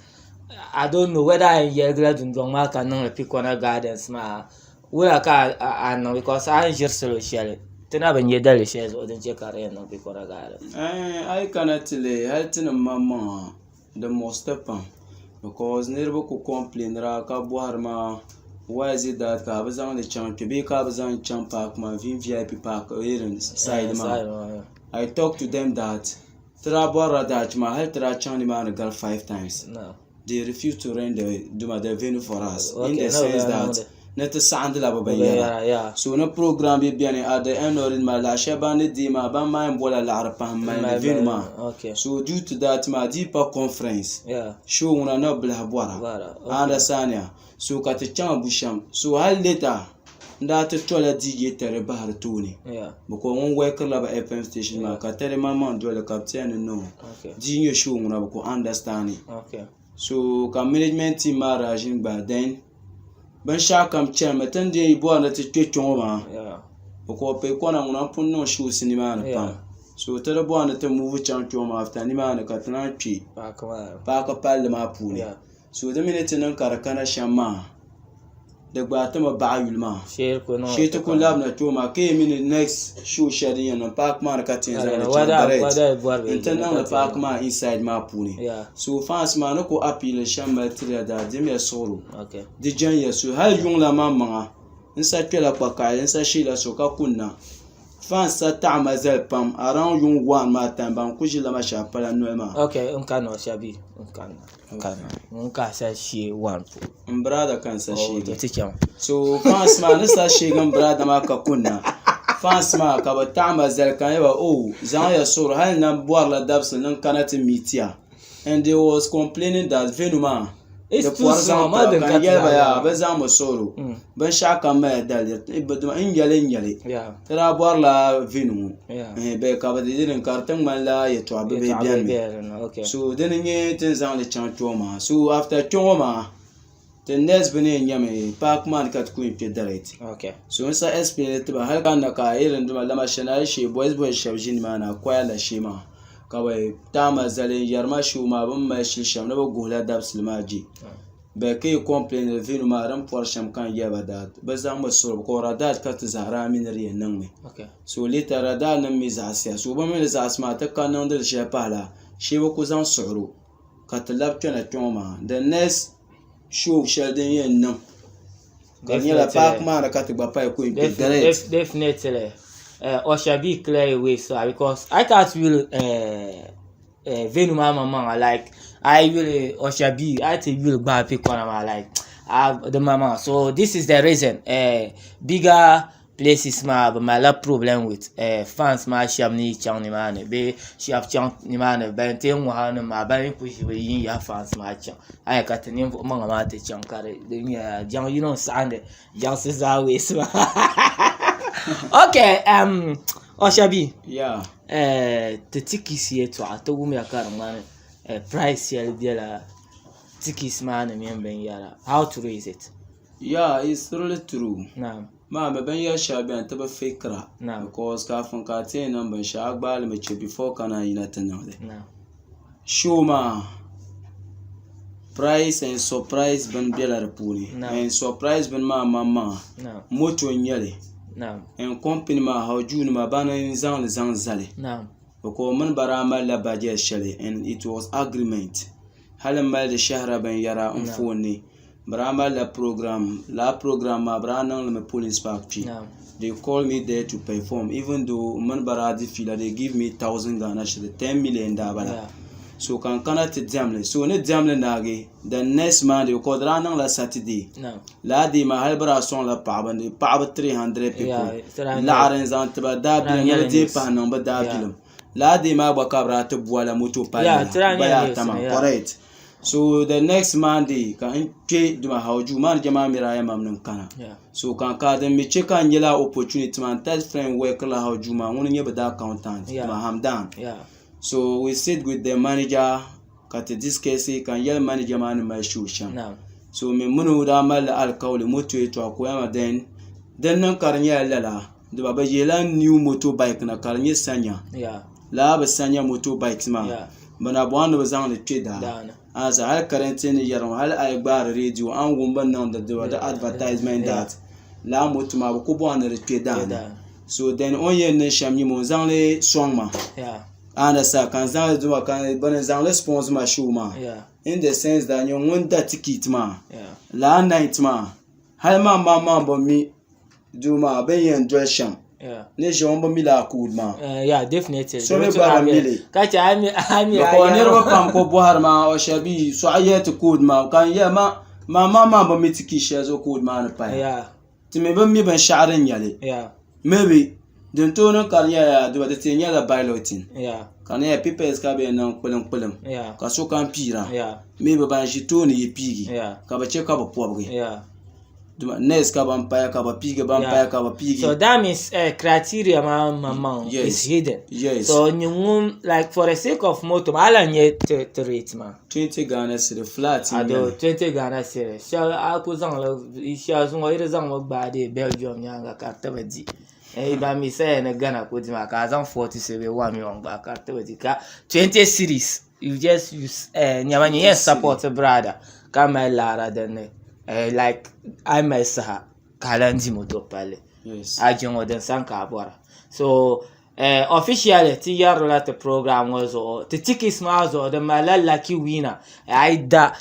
I don't know whether a yɛn yɛligila dundɔŋ maa ka niŋli Picona Gardens maa wula ka a niŋ because a ni ʒiri salo shɛli ti na bi nya daliri shɛli zuɣu din chɛ ka di yɛn niŋ Picona Gardens. Eh, a yi kana ti lihi hali tinim maŋmaŋa Di muɣisi ti pam because niriba ku complainira ka bɔhiri ma why is it that ka bɛ zaŋ li chaŋ kpe bee ka bɛ zaŋ chaŋ park maa VVIP park side maa I talk to them that ti daa bɔrila daachi maa hali ti daa chaŋ nimaani gari five times they refuse to rent the venue for us in the sense that ni ti saɣindila bɛ binyɛra so ni program bi beni at the end of it maa laɣ shɛli ban ni deei maa ban maa yɛn bola laɣiri pahi m-mali ni venue maa so due to that maa di yi pa conference show ŋuna na bi lahi bɔra a understand ya so ka ti chaŋ bushɛm so hali later n daa ti tola DJ Terry bahi di tooni because ŋun workirila bi FM station maa ka Terry maŋmaŋ doli ka bɛ ti yɛli ni no di yi nyɛ show ŋuna bɛ ku understand so ka management team maa daa ʒini gbaai then Binshɛɣu kam chanimi ti ni dii bɔri ni ti kpe kpe ŋɔ maa because Pekɔna ŋuna m-pun niŋ shows nimaani pam so ti di bɔri ni ti move chaŋ kpe ŋɔ maa after nimaani ka ti naan kpe paaki palli maa puuni so di mi ni ti niŋ ka di kana shɛm maa di gbaai ti mi baɣa yuli maa shee ti ku labina kpe ŋɔ maa ka yi mi ni next show shɛli din yɛn niŋ paaki maa ni ka ti yɛn zaŋ li chaŋ direct n-ti niŋdi paaki maa inside maa puuni so fans maa ni ku appeal shɛm mali tiriya daa dimiya suɣuro Di jɛn ya so, hal yuŋ la maŋmaŋa n sa kpɛla kpakaɣili n sa sheela so ka kunna. Fan sa taɣi ma zali pam around yuŋ one maa time ban ku ʒi Lamashah pala noli maa. Ok, n kanna o shɛbi, n kanna, n kanna, n ka sa shee one puuni. N brother ka n sa sheegi. Oh, ti chaŋ. So fans maa ni sa sheegi n brother maa ka kunna. Fans maa ka bɛ taɣi ma zali ka n yɛba oh zaŋ ya suɣuri hali n na bɔrila dabisili ni n kana ti meet ya. And they was complaining that venue maa It's di too pɔri small, zaŋ maa tiba din ka ka n yɛli ba ti yaa zaa. bi zaŋmi suɣuri binshaɣu kam mali daliri n yɛli n yɛli ti daa bɔrila venue ŋɔ bɛ ka bi di din ka di ti ŋmanila yɛltɔɣa bibihi Yɛltɔɣa bɛni bihi mi bɛ dinni, okay. So dini n nyɛ ti ni zaŋli chaŋ kpɛ ŋɔ maa so after kpɛ ŋɔ maa ti next bini yɛn nyɛmi paaki maa ni ka ti ku yɛn kpɛ direct so n sa explain ti ba hali ka na ka irin duma lama shɛli shee boys boys shɛba ʒi nimaani akoya la shee maa ka bi taama zali n yɛri ma shoo maa bi ni mali shili shɛm ni bi guhula dabisili maa je bɛ ka yi complain venue maa din pɔri shɛm ka n yɛli ba that bi zaŋmi suri because radat ka ti zahara mi ni di yɛn niŋmi so later radat nim mi zaɣasiya so bi mi ni zaɣasi maa ti ka niŋdi shɛli pahila shee bi ku zaŋ suɣuro ka ti labi kpɛna kpɛ ŋɔ maa the next show shɛli din yɛn niŋ ka di nyɛla paaki maa ni ka ti gba pahi ku yɛn kpɛ direct. Definitely Usher B clear a way so because I thought yuli venue maa maŋmaŋa like a yi yuli Usher B a yi ti yuli gbaai pikɔna maa like di maŋmaŋa so this is the reason bigger places maa bɛ malila problem with fans maa shɛba ni yi chaŋ nimaani bee shɛba chaŋ nimaani ban ti yɛn ŋɔhi nima maa ban yi kuli ʒi bɛ yin yaha fans maa chaŋ ayi ka ti ninvuɣ maŋa maa ti chaŋ ka di nyɛla jaŋ yino n-saɣindi jaŋsi zaa weesi maa ok Oshabi ti tikisi yɛltɔɣa ti wumya ka di ŋmani price shɛli bela tikisi maa ni mini binyɛra how true is it? Yeah, it's really true. Maa mi binyɛri shɛli bɛni ti bi fikira because kaafin ka a ti yɛn niŋ binshɛɣu a gbaali mi che before ka naan yina ti niŋli. Show maa price and surprise bini bela di puuni and surprise bini maa maŋmaŋa moto n nyɛli and company maa hauju nima bana n zaŋli zaŋ zali because mini ba daa malila budget shɛli and it was agreement hali m mali di shɛhira binyɛra n phone ni. Bɛ daa malila program lala program maa bɛ daa niŋ li mi police park kpe they call me there to perform even though m mini ba daa di fiila they give me thousand Ghana cedi ten million daa bala so ka n kana ti diɛm li so ni diɛm li naagi the next Monday because di daa niŋla Saturday lala day maa hali bɛ daa sɔŋla paɣaba ni paɣaba 300 people laɣiri n zaŋ ti ba daabilim ni bɛ deei pahi niŋ bɛ daabilim lala day maa gba ka bɛ daa ti bɔla moto palli la gbaya ata maa correct So the next Monday ka n kpe duma Hauju manager maa mi daa yɛn mam ni n kana so ka n ka din mi che ka n nyɛ la opportunity maa n test friend work la Hauju maa ŋuni n nyɛ bi daa accountant duma Hamdan so we sit with the manager ka ti discuss ka n yɛli manager maa ni mali show shɛm so mi mini o daa malila alikauli moto yɛltɔɣa ka o yɛli ma then din niŋ ka di nyɛla lala dama bi yihila new moto bike na ka di nyɛ sanya lala bi sanya moto bikes maa bi na bɔri ni bi zaŋli kpɛ daa aza hali karɛnti ni yɛri ŋɔ hali a yi gbaari rɛdio a ni wum bi ni niŋdi di advertisement that lala moto maa bi ku bɔri ni di kpɛ daa ni so then o ni yɛn niŋ shɛm nyɛ o zaŋli sɔŋ ma a ni sa ka n zaŋli duma ka bi ni zaŋli sponsor ma show maa in the sense that nyɛ ŋun da ticket maa lala night maa hali maa maŋ maŋ bi mi duu maa bɛ ni yɛn doli shɛm ni ʒe ŋun bi mi lala code maa so mi gba bi mi li because niriba pam ku bɔhiri ma o shɛli bee sɔɣu yɛli ti code maa ka n yɛli ma man maŋ maŋ bi mi ti kii shɛli zuɣu code maa ni paya ti mi bi mi binshɛɣu din nyɛli maybe din tooi niŋ ka di nyɛla di ti nyɛla balloting ka di nyɛla papers ka bɛ yɛn niŋ kpulim kpulim ka sokam piira maybe ban ʒi tooni yi piigi ka bi chɛ ka bi pɔbigi next ka ban paya ka bi piigi ban paya ka bi piigi so that means criteria maa maŋmaŋ is hidden yes so nyɛ ŋun like for the sake of moto maa a lahi nyɛ ti rate maa 20 Ghana cedi flat n nyɛli 20 Ghana cedi shɛli a ku zaŋli shɛli zuŋɔ yi di zaŋmi gbaai dee Belgium nyaanga ka di ti bi di ban mi saya ni Ghana ku di maa ka a zaŋ 40 cedi bee 1 million gbaai ka di ti bi di ka 20 cedis you just use nyama nyɛ yɛn support brother ka mali laara dinni like a yi mali saha ka a lahi di moto palli a je ŋɔ din sani ka a bɔra so officially ti yɛrila ti program ŋɔ zuɣu ti tickets maa zuɣu di malila lucky winner a yi da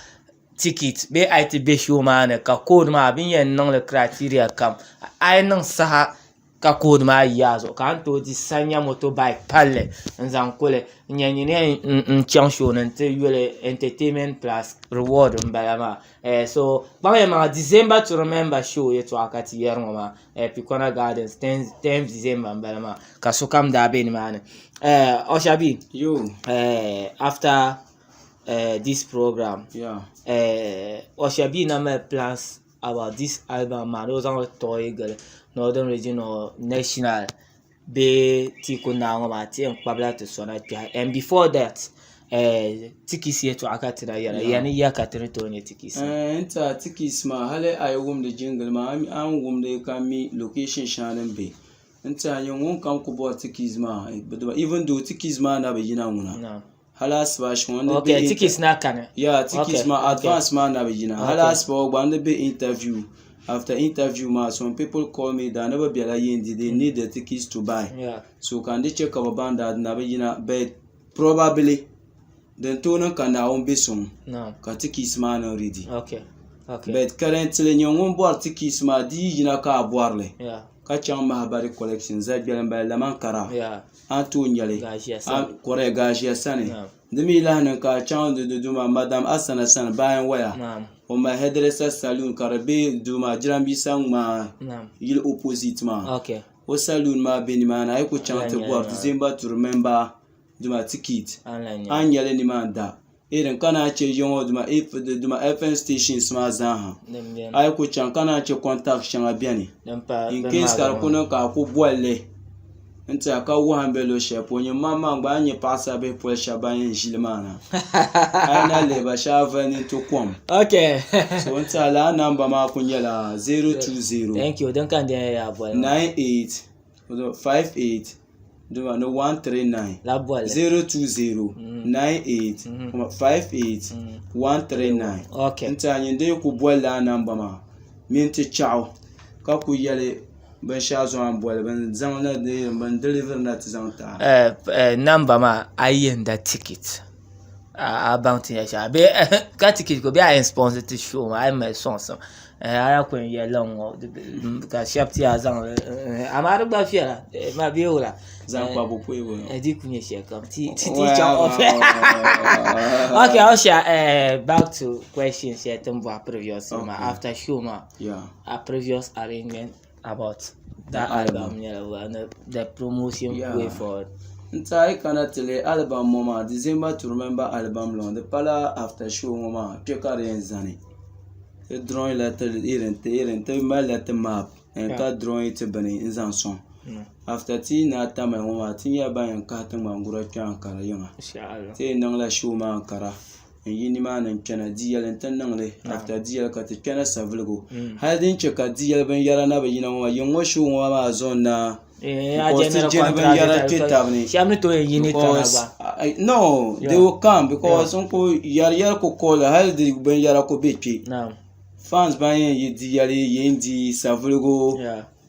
ticket bee a yi ti be show maa ni ka code maa bɛ ni yɛn niŋli criteria kam a yi niŋ saha ka code maa yi a zuɣu ka a ni tooi di sanya moto bike palli n zaŋ kuli n nyɛ nyini n chaŋ show ni n ti yuli entertainment plus reward n bala maa so kpaŋ ya maŋa December to remember show yɛltɔɣa ka ti yɛri ŋɔ maa Pikona Gardens 10 December n bala maa ka sokam daa be nimaani Oshabi after. this program. Usher B na mali plans about this album maa ni o zaŋli tooi gili Northern Region or national bee ti ku naai ŋɔ maa ti yɛn kpabila ti sona kpɛhi and before that tikis yɛltɔɣa ka ti na yɛra ya ni ya ka ti ni tooi nya tikis maa. N tiɛha tikis maa hali a yi wumdi jingle maa a ni wumdi ka mi location shɛŋa din be n tiɛha nyɛ ŋun kam ku bɔri tikis maa even though tikis maa na bi yina ŋuna hali asibaasi ŋɔ n di bɛ tikis na kani ya tikis maa advance maa na bi yina hali asiba gba n di bɛ interview after interview maa some people call me that ni bi bɛla Yendi they need the tickets to buy so ka n di chɛ ka bi baŋ that di na bi yina but probably din tooi niŋ ka Naawuni bɛ sɔŋ ka tickets maa niŋ ready but currently nyɛ ŋun bɔri tickets maa di yi yina ka a bɔrili ka chaŋ Mahabari collection Zagbeli n bala Lamankara a ni tooi nyɛli kɔrɛ Gaʒiya sani di mi lahi niŋ ka a chaŋ di duu maa madam Asana sani bayan waya o mali hairdresser saloon ka di bɛ duu maa jiranbiisa ŋmaa yili opposite maa o saloon maa bɛ nimaani a yi ku chaŋ ti bɔri December to remember duma ticket a ni nyɛli nimaani da irin ka naan chɛ yiŋɔ duma FM stations maa zaaha a yi ku chaŋ ka naan chɛ contact shɛŋa biɛni in case ka di ku niŋ ka a ku bolli n tiɛha ka wuhi a ni bɛ luɣu shɛli polo nyini maŋ maŋ gba a ni nyɛ paɣasari bihi poli shɛba ban yɛn ʒili maa na a yi na lihi ba shee a vali nini ti kom so n tiɛha lala namba maa ku nyɛla 020 98 58 duma ni 139 020 98 58 139 n tiɛha nyin dee ku boli lala namba maa mini ti chaɣu ka ku yɛli binshaɣu zuɣu a ni boli bin zaŋ na bin diliviri na ti zaŋ ti a namba maa a yi yɛn da tikit a baŋ ti nya shɛli bee ka tikit ko bee a yɛn sponsor ti show maa a yi mali sɔŋsim a yaa ku yɛn yɛlila n ŋɔ ka shɛba ti yaa zaŋ amaa di gba viɛla bee wula zaŋ kpa bɛ poyi bɔ di ku nyɛ shɛli kam ti ti chaŋ off okay Usher back to question shɛli ti ni bɔhi previous maa after show maa a previous arrangement about that album nyɛla wula the promotion way forward. N tiɛha yi kana ti lihi album ŋɔ maa December to remember album launch di pala after show ŋɔ maa kpɛ ka di yɛn zani ti drawing la ti ti malila ti map ka drawing ti bini n zaŋ sɔŋ after ti yi naai tamali ŋɔ maa ti nyɛla ban yɛn kahi tiŋgbani gura kpɛ Ankara yiŋa ti yɛn niŋla show maa Ankara n yi nimaani n kpɛna diyɛli n ti niŋli after diyɛli ka ti kpɛna savelugu hali din chɛ ka diyɛli binyɛra na bi yina ŋɔ maa yiŋ ŋɔ show ŋɔ maa zuɣu n na because ti jɛli binyɛra kpɛ tabi ni because no they will come because n ku yɛri yɛri ku call hali di binyɛra ku bɛ kpɛ fans ban yɛn yi diyɛli yɛn di savelugu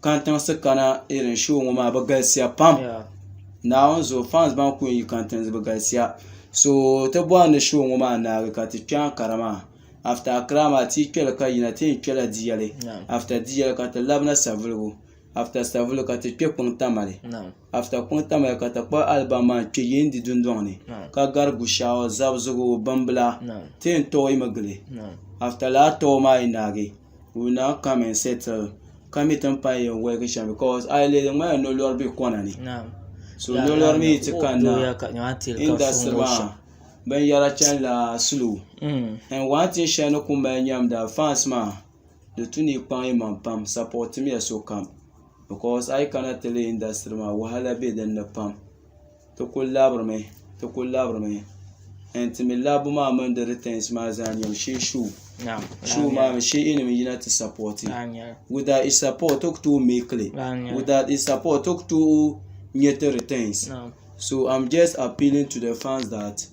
kantiŋsi kana irin show ŋɔ maa bi galisiya pam Naawuni zuɣu fans ban ku yi kantiŋsi bi galisiya so ti bɔri ni show ŋɔ maa naagi ka ti kpɛ Ankara maa after Accra maa ti yi kpɛli ka yina ti yɛn kpɛla diyɛli after diyɛli ka ti labina savelugu after savelugu ka ti kpɛ kpiŋ tamali after kpiŋ tamali ka ti kpuɣi album maa n kpɛ yendi dundɔŋ ni ka gari gushaɣu zabzigu bimbila ti yɛn tooyimi gili after lala too maa yi naagi we will now come and settle ka mi tin pahi yɛn woligi shɛm because a yi lihi di ŋmanila nolori bɛ kona ni so nolori mi yi ti kanna industry maa binyɛra chanila slow and one thing shɛli ni ku mali nyamda fans maa di tu ni yi kpaŋ yi maŋ pam support miya sokam because a yi kana ti lihi industry maa wahala bɛ dinni pam Ti ku labirimi ti ku labirimi and ti mi labbu maa mini di returns maa zaa nyɛmi shee show show maa mi shee nim yina ti support without i support ti ku tooi make li without i support ti ku tooi nyɛ ti returns so I'm just appealing to the fans that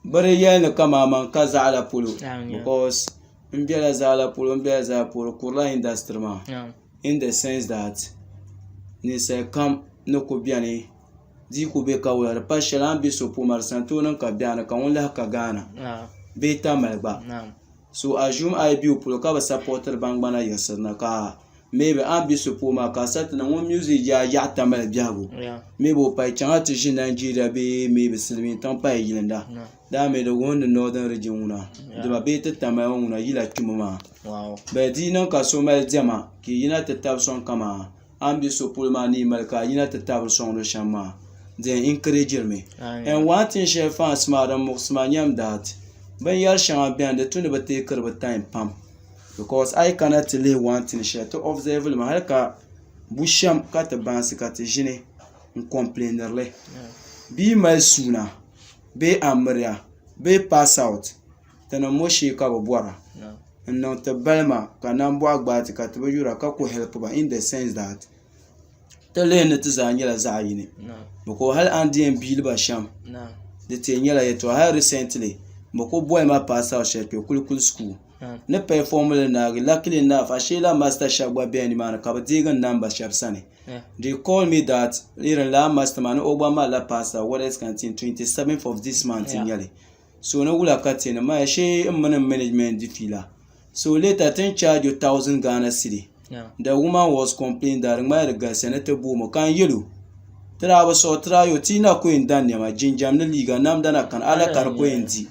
bi di yɛli ni kaman man ka zaɣila polo because n bela zaɣila polo n bela zaɣila polo kurila industry maa in the sense that ninsal kam ni ku beni di yi ku be ka wula di pa shɛli a ni be so polo maa di sani tooi niŋ ka biɛɣuni ka ŋun lahi ka Ghana bee Tamale gba so assume a yi be o polo ka bi sapotiri ban gba na yiɣisiri na ka maybe a ni be so polo maa ka a sa ti niŋ ŋun music yaa yaɣi Tamale biɛhigu maybe o pahi chaŋ ti ʒi Nigeria bee maybe silimiin tiŋ pahi yilinda daa mi di wuhi ni Northern region ŋuna dama bee ti Tamale ŋɔ ŋuna yila kpimi maa but di yi niŋ ka so mali diɛma ka yi yina ti tabi sɔŋ kaman a ni be so polo maa ni yi mali ka a yina ti tabiri sɔŋdi shɛm maa din encourage mi and one thing shɛli fans maa din muɣisi ma nyɛmi that. Binyɛri shɛŋa biɛni di tu ni bi teekiri bi time pam because a yi kana ti lihi one thing shɛli ti observe li mi hali ka bu shɛm ka ti baŋsi ka ti ʒini n complainiri li bia yi mali suuna bee amiliya bee pass out ti niŋ mo shee ka bi bɔra n niŋ ti balima ka nambɔɣu gbaai ti ka ti bi yura ka ku help ba in the sense that ti lihi ni ti zaa nyɛla zaɣ yini because hali a ni di yɛn biili ba shɛm di ti yɛn nyɛla yɛltɔɣa hali recently bi ku boli ma pass out shɛli kpɛ kulikuli school ni perform li naagi luckily enough ashee la master shɛba gba bela nimaani ka bi deegi n namba shɛba sani they call me that irin laa master maa ni o gba malila pass out what else can think 27th of this month n nyɛli so ni wula ka ti ni maya shee n mini n management di fiila so later ti ni charge o 1000 Ghana cedi the woman was complaining that di ŋmanila di galisiya ni ti booi ka n yɛl o ti daa bi sɔɣi ti daa yɛl o ti yi na ku yɛn da nɛma jinjam ni liiga namda na kani ala ka di ku yɛn di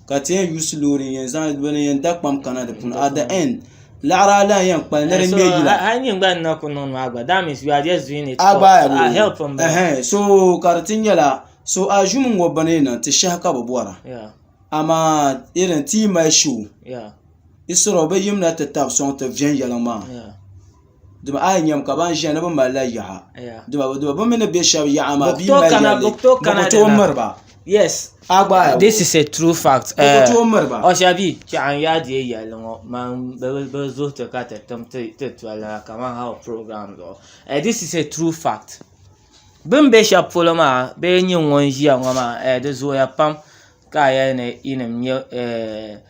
ka ti yɛn yuusi loori n yɛn zaŋ bini n yɛn da kpam kana di puuni at the end laɣiri a lahi yɛn kpalim ni di ŋmɛ yila A nyin gba ni na ku niŋ maa gba that means you are just doing it a for gba a help n bala. Ɛhɛn, so ka di ti nyɛla so assume ŋɔ bini yɛn niŋ ti shɛhi ka bi bɔra Yeah, amaa irin ti yi mali show yeah, instead of bi yimna ti tabi sɔŋ ti viɛnyɛliŋ maa yeah, dima a yi nyam ka ban ʒiya ni bi malila yaɣa yeah. dima dima bi mi ni bɛ shɛba yaɣa maa Bɛ bi ku tooi mali kana- yɛlli bɛ ku tooi bɛ kana ku tooi dina. miri ba Yes, a gba this is a true fact. bɛ ku tooi miri ba Oshabi, chɛɣu n yaa deei yɛlli ŋɔ man bi zuhi ti ka ti tim ti toli na kaman how program zuɣu. This is a true fact. Bɛ ni be shɛli polo maa bee nyin ŋun ʒiya ŋɔ maa di zooya pam ka a yɛli ni yinim nyɛ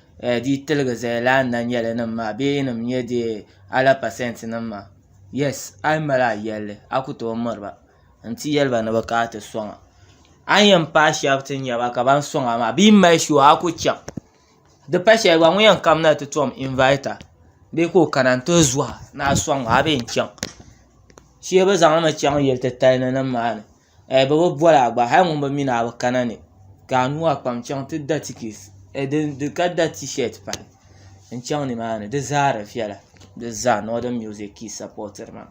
di yi tiligi zaya lala na nyɛli nim maa bee yinim nyɛ di ala pasɛnti nim maa yes a yi mali a yɛlli a ku tooi miri ba n-ti yɛli ba ni bɛ kana ti sɔŋ a a ni yɛn paai shɛba ti nya ba ka ban sɔŋ a maa bɛ yi mali shuu a ku chaŋ di pa shɛli gba ŋun yɛn kamina ti tom invite a bee ka o kana n-ti zuhi a ni a sɔŋ o a bee n-chaŋ Shee bi zaŋmi chaŋ yili titali ni nim maa ni bɛ bi boli a gba hali ŋun bi mi ni a bi kana ni ka a nuu a kpam chaŋ ti da tikiti ka da tiisheeti pahi n chaŋ nimaani di zaa di viɛla di zaa northern music ka yi sapootiri maa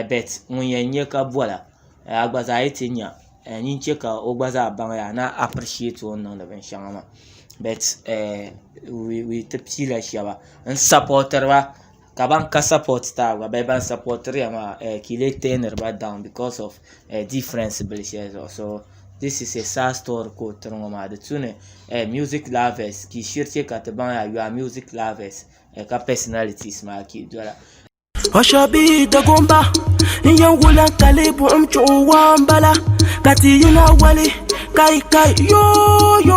but ŋun yɛn nyɛ ka bola a gba zaa yi ti nya nyin chɛ ka o gba zaa baŋ yaa ni a apirishɛti o ni niŋdi binshɛŋa maa but ti piila shɛba n sapootiri ba Ka ban ka support ti a gba bee ban supportiri ya maa ka yi lee turniri ba down because of difference bili shɛli zuɣu so this is a sad story ka o tiri ŋɔ maa di tu ni music lovers ka yi shiri chɛ ka ti baŋ yaa you are music lovers ka personalities maa ka yi dola. Oshabi Dagomba n yɛn wula kali buɣim chuɣu waa n bala ka ti yina wali Kai kai yo yo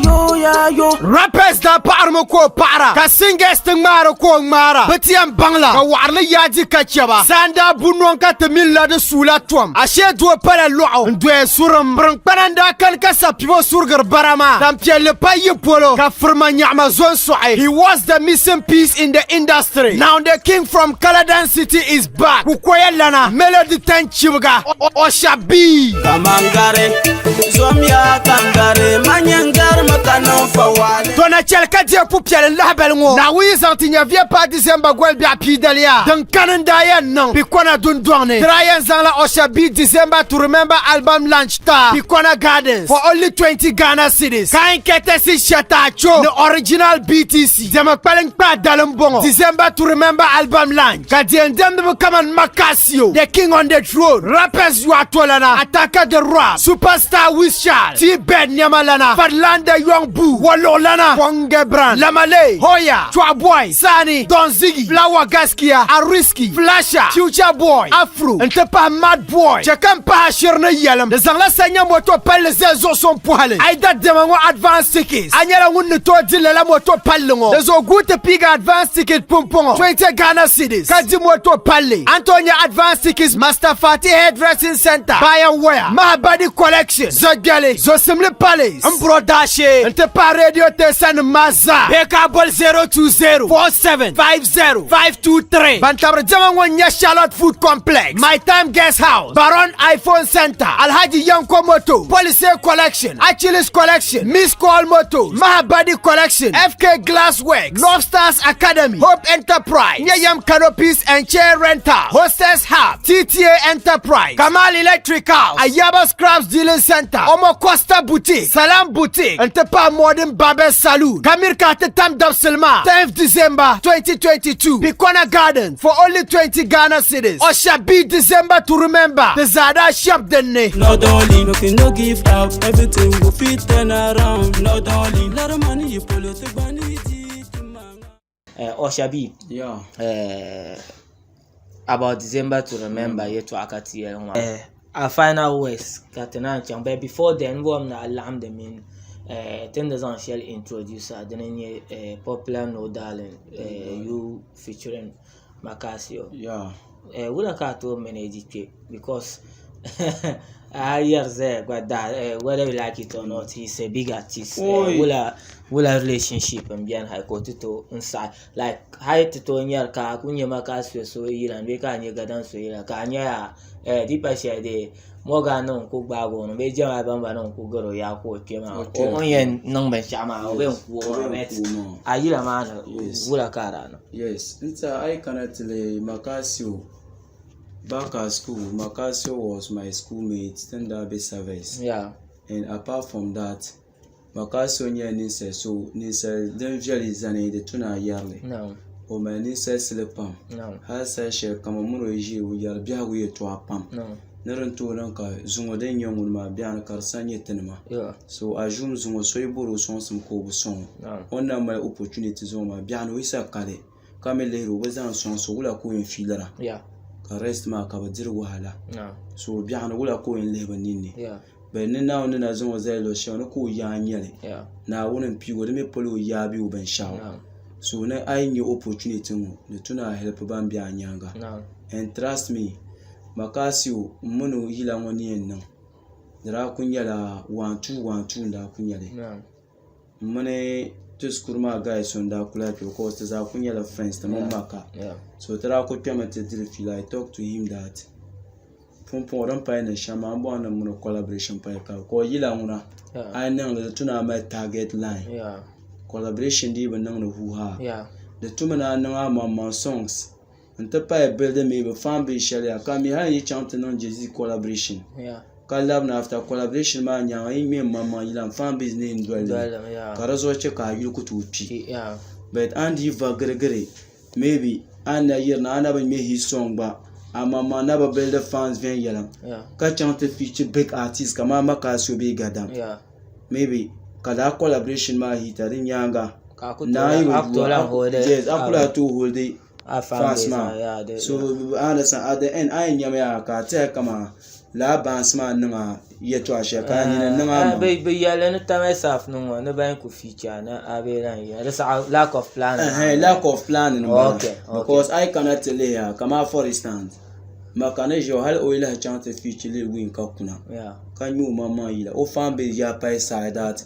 yo ya yo. Rappers daa paɣirimi ka o paɣira, ka singers ti ŋmaari ka o ŋmaara. Bɛ ti yɛn baŋ la ka waɣirili yaadi ka chɛ ba. Saa n-daa bu nɔŋ ka ti mini la di suula tom. Ashee doo pala lɔɣu n-doya surim. Piriŋkpana n-daa kani ka sapibo surigiri bara maa. Tampiɛlli pa yi polo ka firima nyaɣima zo n-sɔɣi. He was the missing piece in the industry. Now the king from Kaladan city is back. Kukoya lana, Melody Tan Chibiga, Osha B. Kaman gari, zomya ka n gari, man yɛn garimi ka niŋ fawaali. To na chɛli ka deei pupiɛli lahibali ŋɔ Naawuni yi zaŋ ti nya viɛ paai December goli biɛɣu pii daliya din kani n-daa yɛn niŋ Pikona dundɔŋ ni. Ti daa yɛn zaŋla Usher B December to Remember album launch ta Pikona Gardens for only 20 Ghana cedis. Kain Courtesy Shatta Acho ni original BTC diɛma kpaliŋkpaa dali m-bɔŋɔ December to Remember album launch. Ka diɛn diɛmdiba kaman Makasio, The King on the Throne, Rappers Yuatolana, Ataka the Rap, Superstar Wizchild, T-Bed Nɛmalana, Fadlanda Young Boo, Waluɣulana, Konge Brand, Lamale, Hoya, Chua Boy, Sani, Don Ziggy, Flower Gaskia, Ariski, Flasha, Future Boy, Afro, n-ti pahi Mad Boy. Chɛ ka m pahi a shiri ni yɛlim, di zaŋla sanya moto palli zali zuɣusuŋ pɔhili. A yi da diɛma ŋɔ advance tickets, a nyɛla ŋun ni tooi di lala moto palli ŋɔ. Di zuɣu guui ti piigi advance ticket pumpɔŋɔ 20 Ghana cedis ka di moto palli. A ni tooi nya advance tickets Master Fati Hairdressing Centre, Bayan Waya, Mahabadi Collection, Zogbeli, Zosimli Palace, Mbro Daashee n-ti pahi radio teesa nim maa zaa. Bee ka a boli 020 47 50 523. Ban tabiri diɛma ŋɔ n-nyɛ Charlotte Food Complex, My Time Guest House, Baron iPhone Center, Alhaji Yanko Moto, Police Collection, Achilles Collection, Miss Call Motors, Mahabadi Collection, FK Glassworks, Love Stars Academy, Hope Enterprise, Nyayam Canopies and Chair Rental, Hostess Hub, TTA Enterprise, Kamal Electrical, Ayaba Scraps Dealing Center, Omo Costa Boutique, Salam Boutique, and Tepa pa Modern Barber Saloon. Ka miri ka ti tam dabisili maa 10th December 2022 Pikona Garden for only 20 Ghana cedis. Usher B December to remember. Di zaa daa shɛbi din ni. No darling, no can no give up. Everything will fit turn around. No darling, lot of money you pull it to Usher B. Yeah. About December to remember yɛtɔɣa ka ti yɛli ŋɔ. A final words ka ti naan chaŋ but before then n bɔrimi ni a laɣim di mini ti ni zaŋ shɛli introduce a dini n-nyɛ popular No Darling you featuring Makasio. Yeah. Wula ka a tooi manage kpe because a yɛri zaya gba daa whether you like it or not he is a big artist. Wula wula relationship n beni hali ka o ti tooi n saɣi like hali ti tooi nyari ka a ku nya Makasio so yila bee ka a nya Gadam so yila ka a nya yaa di pa shɛli dee Morgan ni n ku gbaagi o ni bee Jamal Bamba ni n ku gari o yaa ka o kpe maa o ni yɛn niŋ binshɛɣu maa o bee n ku o maa but a yila maa ni wula ka a daa niŋ? Yes, n tiɛha a yi kana ti lihi Makasio back at school, Makasio was my schoolmate ti ni daa be service. And apart from that, Makasio nyɛla ninsal so ninsal din viɛli zani di tu ni a yɛri li. O mali ninsalisili pam. Hali saha shɛli kam o mini o yi ʒiya o yɛri biɛhigu yɛltɔɣa pam. Ni din tooi niŋ ka zuŋɔ din nyɛ ŋuni maa biɛɣuni ka di sa nyɛ tinima. So assume zuŋɔ so yi bɔri o sɔŋsim ka o bi sɔŋ o, o ni na mali opportunity zuŋɔ maa biɛɣuni o yi sa kali ka mi lihiri o bi zaŋ sɔŋsi o wula ka o yɛn fiilira ka rest maa ka bi diri wahala. So biɛɣuni wula ka o yɛn lihi bi ninni. But ni Naawuni ni na zaŋ o zali luɣ shɛli ni ka o yaa n-nyɛ li. Naawuni m-piigi o di mi pala o yaa bee o binshɛɣu. So ni a yi nya opportunity ŋɔ di tu ni a help ban be a nyaaŋa. And trust me, Makasio m mini o yila ŋɔ ni yɛn niŋ di daa kuli nyɛla 1-2 1-2 n-daa kuli nyɛ li. M mini ti shikuru maa guy so n-daa kuli lahi kpe because ti zaa kuli nyɛla friends ti mini Maka. So ti daa kuli kpɛmi ti diri fiila. I talk to him that Pumpɔŋɔ din pahi ni shɛm maa, m bɔri ni m mini o collaboration pahi ka o yila ŋuna a yi niŋ li di tu ni a mali target line. Collaboration dii bi niŋdi huuhaa. Di tumi ni a niŋ a maŋmaŋ songs n-ti pahi building maybe fan base shɛli ya ka mi hali yi chaŋ ti niŋ Jay-Z collaboration ka labina after collaboration maa nyaaŋa yi ŋme m-maŋmaŋ yila fan base ni yɛn doli li ka di zuɣu che ka a yuli ku tooi kpi. But a ni dii va girigiri Maybe a ni na yirina a na bi ŋmɛ hit song gba amaŋmaŋ na bi build fans viɛnyɛla ka chaŋ ti feature big artist kamani Makasio bee Gadam maybe ka lala collaboration maa hita di nyaaŋa naan yi bi yes a ku lahi tooi hold fans maa so a understand at the end a yɛn nyami yaa ka a tɛha kaman lala baansi maa niŋ a yɛltɔɣa shɛli ka a nini niŋ a maŋ. Bɛ yɛlli ni Tamale South ni ŋɔ ni ban ku feature ni a bee lan yɛn di saɣa lack of planning. Ɛhɛn lack of planning n bala because a yi kana ti lihi a kamani for instance Maka ni ʒiya hali o yi lahi chaŋ ti feature Lil Wayne ka kuna ka ŋmɛ o maŋmaŋ yila o fan base yaa pahi saha that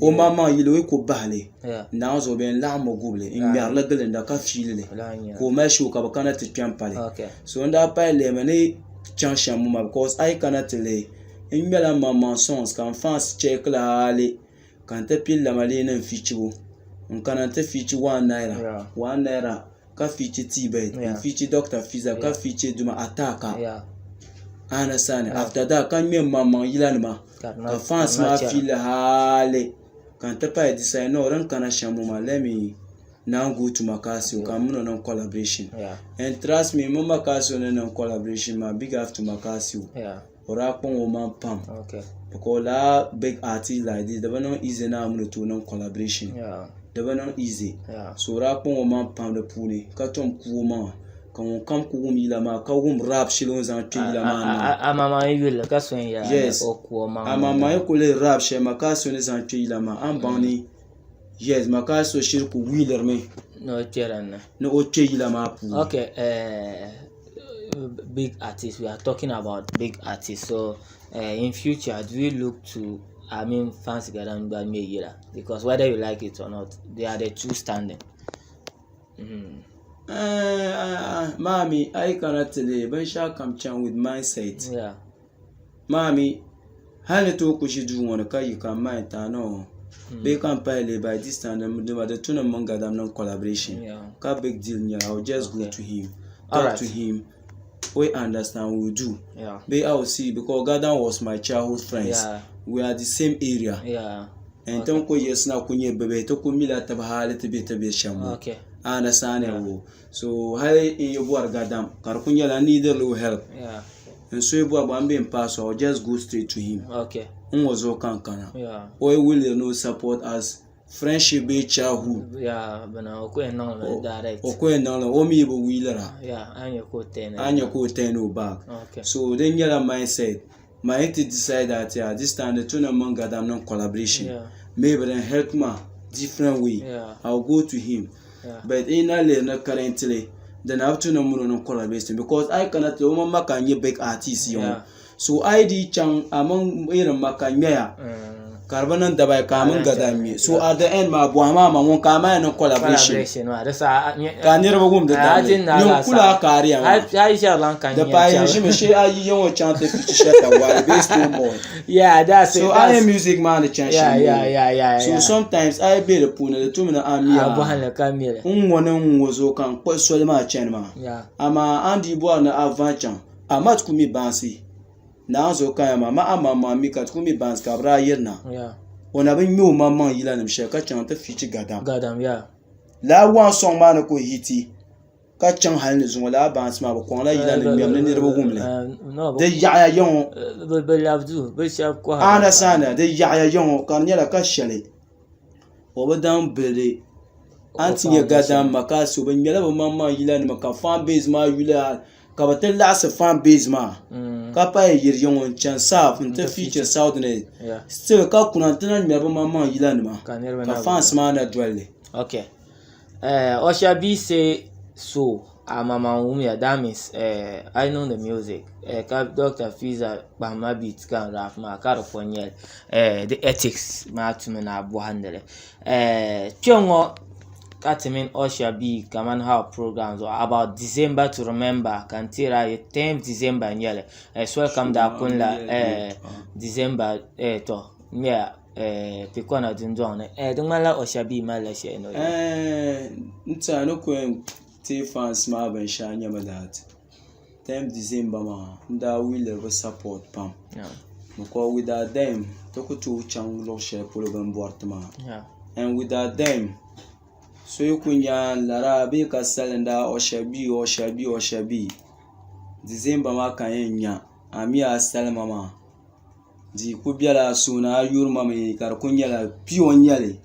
o maŋmaŋ yila o yi ku bahi li naai zuɣu bɛ yɛn laɣimmi gubi li n ŋmɛri li gilinda ka fiili li ka o mali show ka bɛ kana ti kpɛ m pali so n daa pahi lihimi ni chaŋ shɛm ŋɔ maa because a yi kana ti lihi n ŋmɛla n maŋmaŋ songs ka n fans check la hali ka n ti pili lamalee ni n fichibu n kana n ti fichi one naira one naira ka fichi T-bird n fichi Doctor Fiza ka fichi Duma Ataka a understand after that ka ŋmɛ n maŋmaŋ yila nima ka fans maa fiili hali ka n ti pahi decide no din kana shɛm ŋɔ maa let me now go to Makasio ka m mini o niŋ collaboration and trust me m mini Makasio ni niŋ collaboration maa big up to Makasio o daa kpaŋ o maŋ pam because lala big artist like this di bi niŋ easy ni a mini o tooi niŋ collaboration di bi niŋ easy so o daa kpaŋ o maŋ pam di puuni ka tom ku o maŋa ka ŋun kam ku wum yila maa ka wum rap shɛli o ni zaŋ kpe yila maa ni yes amaŋmaŋ yi ku lihi rap shɛli Makasio ni zaŋ kpe yila maa a ni baŋ ni Yes, Makaso shiri ku wiilirimi ni o kpe dinni. Ni o kpe yila maa puuni. Okay, big artist, we are talking about big artist. So, in future, do you look to, I mean, fans gadam gba ŋmɛ yila? Because whether you like it or not, they are the two standing. Maami, a yi kana ti lihi binshɛɣu kam chaŋ with mindset. Yeah. Maami, hali ni tooi ku ʒi duu ŋɔ ni ka yi ka m mind ti a no bee ka m pahi lihi by this time dama di tu ni m mini Gadam niŋ collaboration ka big deal n-nyɛli I will just go to him talk to him o yi understand we will do bee I will see because Gadam was my childhood friends we are the same area. And tin ku yiɣisina ku nyɛ bibihi ti ku mila tibi hali ti be ti be shɛm ŋɔ. Okay. A understand yeah. So hali n yi bɔri gadam ka di ku nyɛla n need a little help. Yeah. N so yi bɔri gba n be n pass I will just go straight to him. Okay. N ŋɔ zuɣu ka n kana. Yeah. O yi wuli no support as friendship bee childhood. Yeah, bina o ku yɛn niŋ li direct. O ku yɛn niŋ li o mi bi wiilira. Yeah, a ni nyɛ ka o turn. A ni nyɛ ka o turn o back. Okay. So din nyɛla mindset. Ma yi ti decide that yeah, this time the two niŋ gadam niŋ collaboration. Yeah. Maybe then help ma different way. Yeah. I'll go to him. Yeah. But in na lihiri ni currently then I have to niŋ mini o niŋ collaboration because I kana ti o mini ma ka n nyɛ big artist yaŋɔ. Yeah. So a yi dii chaŋ a mini irin ma ka ŋmɛya ka di bi niŋ dabayi ka a mini gadam ŋmɛ. So at the end maa bɔhimi a ma ŋun ka a maa yɛn niŋ collaboration. Collaboration maa di saha Ka niriba wum di damli. Nyin kuli a kaariya maa. A yi shɛri lan ka Di paai yɛn ʒimi shee a yi yiŋɔ chaŋ ti fichi shɛta waali bee stone boy. Yeah, that's it. So a yi music maa ni chaŋ Yeah, shɛm yeah, yeah, yeah, So yeah. sometimes a yi be di puuni di tumini a mi A a bɔhili ka mili. n ŋɔ ni n ŋɔ zuɣu ka n kpuɣi soli maa chani maa. Yeah. Amaa a ni dii bɔri ni a va chaŋ a ma ti ku mi baansi. Naawuni zuɣu ka ya maa ma amaŋmaŋ mi ka ti ku mi baansi ka bɛ daa yirina. Yeah. O na bi ŋme o maŋmaŋ yilanima shɛli ka chaŋ ti fichi gadam. Gadam, yeah. Lala one song maa ni ku hiti ka chaŋ hali ni zuŋɔ lala baansi maa bɛ kɔŋla yila ni ŋmɛbu ni niriba wum li. Di yaɣiya yaŋɔ. Bɛ labi duu bɛ shɛba kɔhiri. A understand di yaɣiya yaŋɔ ka di nyɛla ka shɛli o bi daŋ bildi a ni ti nyɛ gadam makasi bɛ ŋmɛla bɛ maŋmaŋ yilanima ka fan base maa yuli ka bɛ ti laɣisi fan base maa ka pahi yiri yaŋɔ n-chani south nti feature southerners still ka kuna nti na ŋmɛri bɛ maŋmaŋ yilanima ka fans maa na doli li. Okay. Usher B say so amaman wumya that means I know the music ka Dr. Fiza kpahimma beat ka n rap maa ka di ko nyɛli the ethics maa tumi ni a bɔhindi li kpɛŋɔ ka ti mini Usher B kamani how program zuɣu about December to remember ka n teeri a yi 10 December n nyɛli soli kam daa kunila December tɔ ŋmɛya Pikɔna dundɔŋ ni di ŋmanila Usher B malila shɛli ni o yɛli. N tiɛha ni ku yɛn teei fans maa binshɛɣu nyɛmi that 10 December maa n daa wiiliri bi support pam because without them ti ku tooi chaŋ luɣu shɛli polo bi ni bɔri ti maa and without them so yi ku nya n lara bee ka salinda Usher B Usher B Usher B December maa ka n yɛn nya a mi a salima maa di ku biɛla a suhu ni a yuri ma mi ka di ku nyɛla pure n nyɛli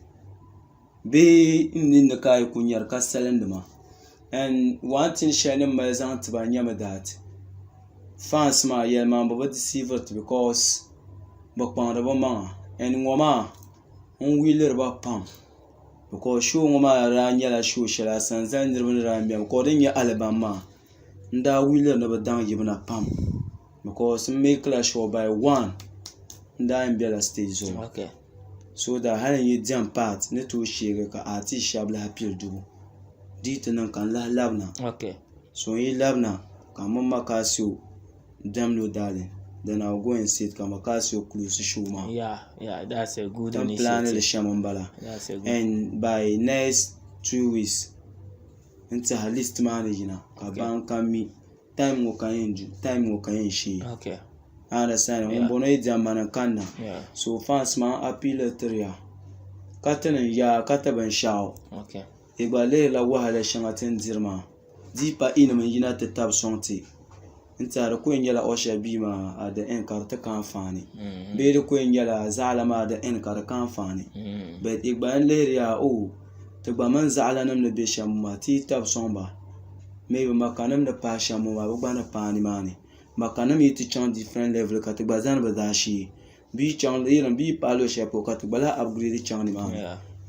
bee n ninni ka a yi ku nyɛri ka salindi ma and one thing shɛli ni mali zaŋ tiba nyɛmi that fans maa yɛlimaŋli bi bi deceive ti because bi kpaŋdi bi maŋa and ŋɔ maa n wiiliri ba pam because show ŋɔ maa daa nyɛla show shɛli Asanzali niriba ni daa ŋmɛri because din nyɛ alibam maa n daa wiiliri ni bi daŋ yibuna pam because n make la sure by one n daa yɛn bela stage zuɣu so that hali n yi diɛm part ni tooi sheegi ka artist shɛba lahi pili dubu di yi ti niŋ ka n lahi labina so n yi labina ka m mini Makasio diɛm no darling then I will go and sit ka Makasio close show maa din plan li shɛm n bala and by next 2 weeks n tiɛha list maa ni yina ka ban kam mi time ŋɔ ka n yɛn du time ŋɔ ka n yɛn shee understand ŋun bɔŋɔ yi diɛm ma ni kanna so fans maa appeal tiriya ka ti niŋ yaa ka ti binshaɣu yi gba lihirila wahala shɛŋa ti ni diri maa di pa inim n yina ti tabi sɔŋ ti n tiɛha di ku yɛn nyɛla Usher B maa at the end ka di ti ka anfaani bee di ku yɛn nyɛla zaɣila maa at the end ka di ka anfaani but yi gba n lihiriya oh ti gba mini zaɣila nim ni bɛ shɛm maa ti yi tabi sɔŋ ba maybe makanim ni paai shɛm ŋɔ maa bi gba ni paai nimaani makanim yi ti chaŋ different level ka ti gba zani bi zaashee bɛ yi chaŋ bɛ yi paai luɣu shɛli polo ka ti gba lahi upgrade chaŋ nimaani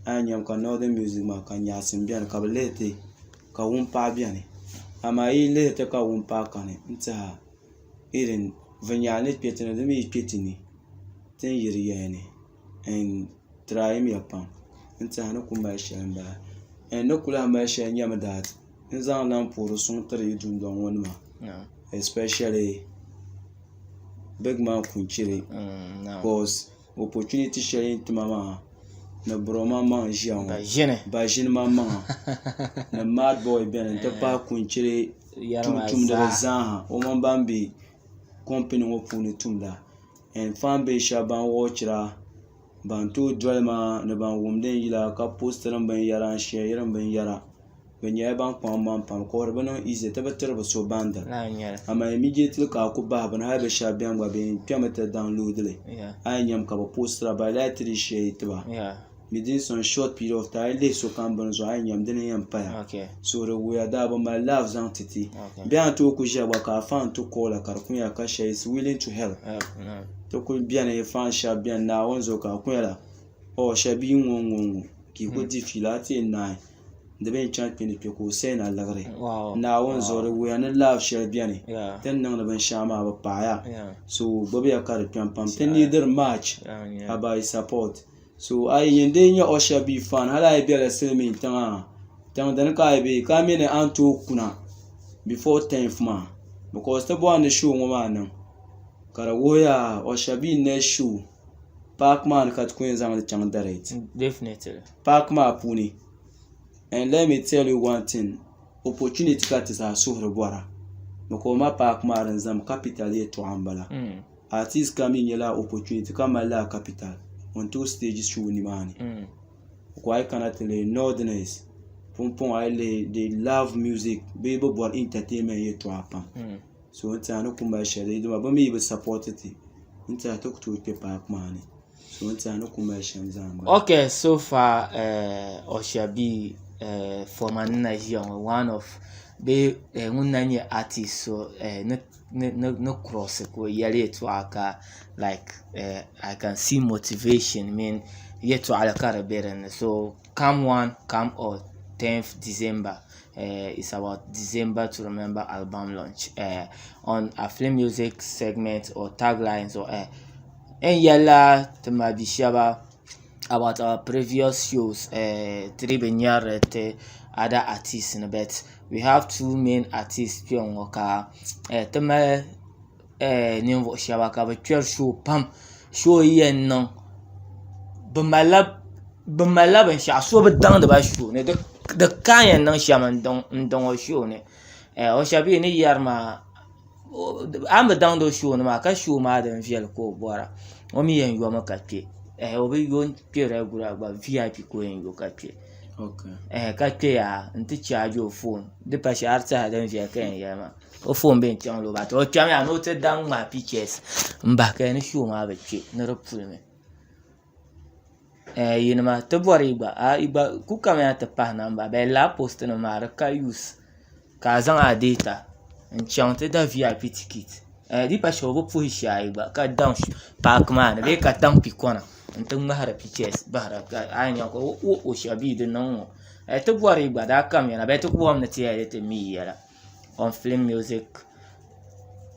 a yɛn nyami ka northern music maa ka nyaɣasim biɛni ka bi lihi ti ka wumpaɣa biɛni amaa yi lihi ti ka wumpaɣa kani n tiɛha irin viɛnyɛla ni kpɛ ti ni di mii yi kpɛ ti ni ti ni yi di yɛya ni n tiraayimiya pam n tiɛha ni ku mali shɛli n bala n ni ku lahi mali shɛli nyɛmi that n zaŋ lahi puhiri suŋ tiri yi dundoŋ ŋɔ nima especially big man Kunchiri because opportunity shɛli yi ni tima maa ni bro maŋmaŋ n ʒiya ŋɔ ba ʒini maŋmaŋa ni mad boy biɛni n ti pahi Kunchiri tumtumdiba zaaha o mini ban bɛ company ŋɔ puuni tumda and fan base shɛba ban wɔchira. Ban tooi doli ma ni ban wumdi n yila ka postiri n binyɛra n shɛri n binyɛra bi nyɛla ban kpaŋ maŋ pam ka di bi niŋ izi ti bi tiri bi so bandi amaa imijɛtili ka a ku bahi bini hali bi shab biɛni gba bin kpɛmi ti daunloodili a yɛn nyɛmi ka bi postira bi laati ti di shɛli tiba within some short period of time a yi lihi sokam bini zuɣu a yɛn nyɛmi dini n yɛn paya so di wuhiya daa bi mali laavi zaŋ ti ti bee a ni tooi ku ʒiya gba ka a fan ti koola ka di ku nyɛla ka shɛli is willing to help ti kuli biɛni fan shab biɛni Naawuni zuɣu ka a ku nyɛla o shab bia n ŋɔ n ŋɔ n ŋɔ ka i ku di fiila a ti yɛn naai di bi yɛn chaŋ kpɛ ni kpɛ ka o sayi na liɣiri Naawuni zuɣu di wuhiya ni laavi shɛli biɛni ti ni niŋdi binshaɣu maa bi paɣaya so gbubiya ka di kpɛm pam ti niidiri maach about support so a yi yɛn dee nyɛ Usher B fan hali a yi biɛla silmiin tiŋa tiŋ dini ka a yi bɛ ka mi ni a ni tooi kuna before tenth maa because ti bɔri ni show ŋɔ maa niŋ ka di wuhiya Usher B next show paaki maa ni ka ti ku yɛn zaŋli chaŋ direct Definitely. paaki maa puuni and let me tell you one thing opportunity ka ti zaa suhuri bɔra because ma paaki maa din zami capital yɛltɔɣa n bala artist kam mi nyɛla opportunity ka mali lala capital n tooi stage show nimaani ko a yi kana ti lihi northerners pumpɔŋɔ a yi lihi they love music bee bi bɔri entertainment yɛltɔɣa pam so n tiɛha ni ku mali shɛli dama bi mi bi support ti n tiɛha ti ku tooi kpɛ paaki maa ni so n tiɛha ni ku mali shɛm zaa n bala. Okay, so far Usher B former ni na ʒiya ŋɔ one of bee ŋun na nyɛ artist so ni ni ni ni cross ka o yɛli yɛltɔɣa ka like I can see motivation mini yɛltɔɣali ka di bɛ dinni so come one come all 10th December it's about December to remember album launch on a film music segment or taglines or n yɛlila ti ma bi shɛba about our previous shows ti dii bi nyɛrili ti other artists ni but we have two main artists kpɛŋ ŋɔ ka ti mali ninvuɣu shɛba ka bi kpɛri show pam show yi yɛn niŋ bi malila binshaɣu so bi daŋdi ba show ni di ka yɛn niŋ shɛm n daŋ o show ni o shɛba bee ni yɛri maa a ni bi daŋdi o show ni maa ka show maa din viɛli ka o bɔra o mi yɛn yomi ka kpɛ o bi yo n kpɛ regular gba VIP ka o yɛn yo ka kpɛ ka kpɛ yaa n ti chaaji o foon di pa shɛli a di tiɛha din viɛli ka yɛn yɛli maa o foon bɛ n chaŋ lo baati o kpɛmi yaa ni o ti daŋ ŋmaai pichɛs n bahi ka ni show maa bi kpɛ ni di pulimi yinima ti bɔri yi gba a yi gba ku kamina ti pahi namba bee lala post nim maa di ka use ka a zaŋ a data n chaŋ ti da VIP ticket di pa shɛli o bi puhi shee ayi gba ka daŋ paaki maa ni bee ka daŋ pikona n ti ŋmahari pichɛs bahara ka a yɛn nya ka o shɛba bee di niŋ ŋɔ ti bɔri yi gba daa kamina bee ti ku bɔrimi ni ti yɛli ti mi yɛla on film music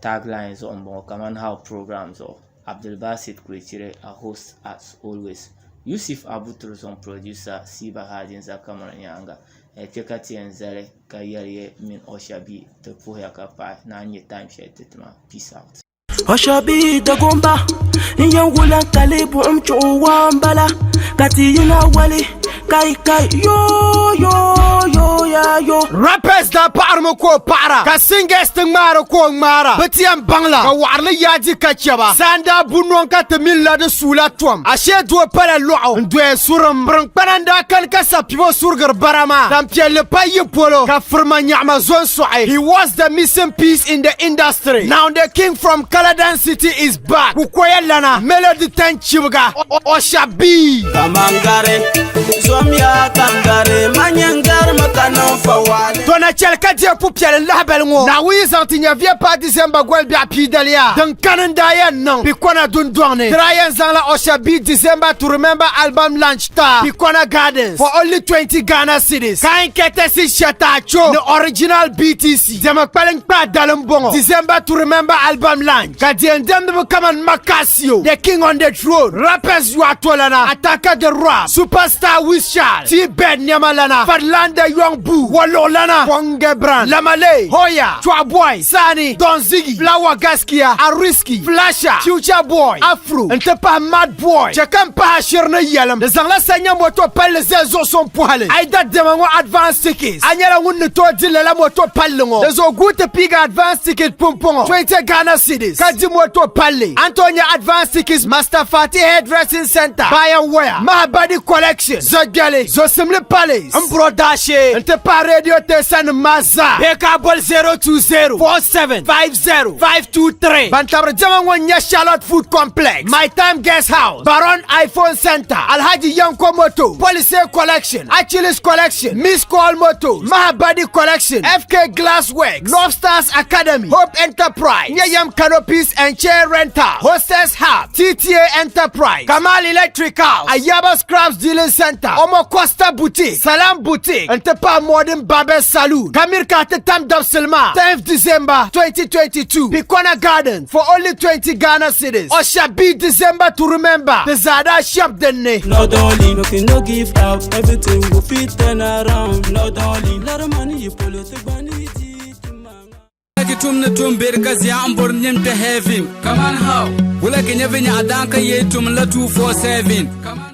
tagline zuɣu n bɔŋɔ kamani how program zuɣu Abdulbasit Kwechire a host as always Yusuf Abu Turzon producer Siba Hadi n za kamara nyaanga kpɛ ka ti yɛn zali ka yɛli ya mini Osha bi ti puhiya ka paɣi naan nyɛ time shɛli ti ti ma peace out. Osha bi Dagomba n yɛn wula kali buɣim chuɣu waa n bala ka ti yina wali kai kai yo yo yo ya yo. Rappers daa paɣarimi ka o paɣara ka singers ti ŋmaari ka o ŋmaara bɛ ti yɛn baŋla ka waɣarili yaadi ka chɛba saa n-daa bu nɔŋ ka ti mini la di suula tom ashee doo pala lɔɣu n-doya surim piriŋkpana n-daa kani ka sapibo surigiri bara maa tampiɛlli pa yi polo ka firima nyaɣima zo n-sɔɣi he was the missing piece in the industry now the king from Kaladan city is back kukoya lana melody tan chibiga Osha B. Kaman gari, zomya ka n gari, ma nyɛ n garimi ka niŋ fawaali. To na chɛli ka diɛ pupiɛli lahibali ŋɔ Naawuni yi zaŋ ti nya viɛ paai December goli biɛɣu pii daliya din kani n-daa yɛn niŋ Pikona dundɔŋ ni. Ti daa yɛn zaŋla Usher B December to Remember album launch ta Pikona Gardens for only 20 Ghana cedis. Kain courtesy Shɛtaacho ni original BTC diɛma kpaliŋkpaa dali m-bɔŋɔ December to Remember album launch ka diɛn diɛmdiba kamani Makasio, The King on the Throne, Rappers Yuatolana, Ataka the Rap, Superstar Wiz. Prince Charles, T-Bed nɛma lana, Fadlanda Young Boo, Waluɣ lana, Bonge Brand, Lamale, Hoya, Chwa Boy, Sani, Don Ziggy, Flower Gaskia, Ariski, Flasha, Future Boy, Afro, n-ti pahi Mad Boy. Chɛ ka m pahi ashiri ni yɛlim, di zaŋla sanya moto palli zali zuɣusuŋ pɔhili. A yi da diɛma ŋɔ advance tickets, a nyɛla ŋun ni tooi di lala moto palli ŋɔ. Di zuɣu guui ti piigi advance ticket pumpɔŋɔ 20 Ghana cedis ka di moto palli. A ni tooi nya advance tickets Master Fati Hairdressing Center, Bayan Waya, Mahabadi Collection, Zogbeli, Zosimli Palace, Mbro Daashee n-ti pahi radio teesa nim maa zaa. Bee ka a boli 020 47 50 523. Ban tabiri diɛma ŋɔ n-nyɛ Charlotte Food Complex, My Time Guest House, Baron iPhone Center, Alhaji Yanko Moto, Police Collection, Achilles Collection, Miss Call Moto, Mahabadi Collection, FK Glassworks, Love Stars Academy, Hope Enterprise, Nyayam Canopies and Chair Rental, Hostess Hub, TTA Enterprise, Kamal Electrical, Ayaba Scraps Dealing Center, Omo Costa Boutique, Salam Boutique, n-ti pahi Modern Barber Saloon. Kamiri ka ti tam dabisili maa, 10th December 2022, Pikona Garden for only 20 Ghana cedis. Usher B December to remember, di zaa daa shɛbi din ni. No dolly, no can no give up. Everything will fit turn around. No dolly, lot of money you pull it, money. Ki tum ni tum beri ka zia n bori nim to heaven. Come on how? Wula ki nyɛ vinyɛɣu daan ka yee tum la 247.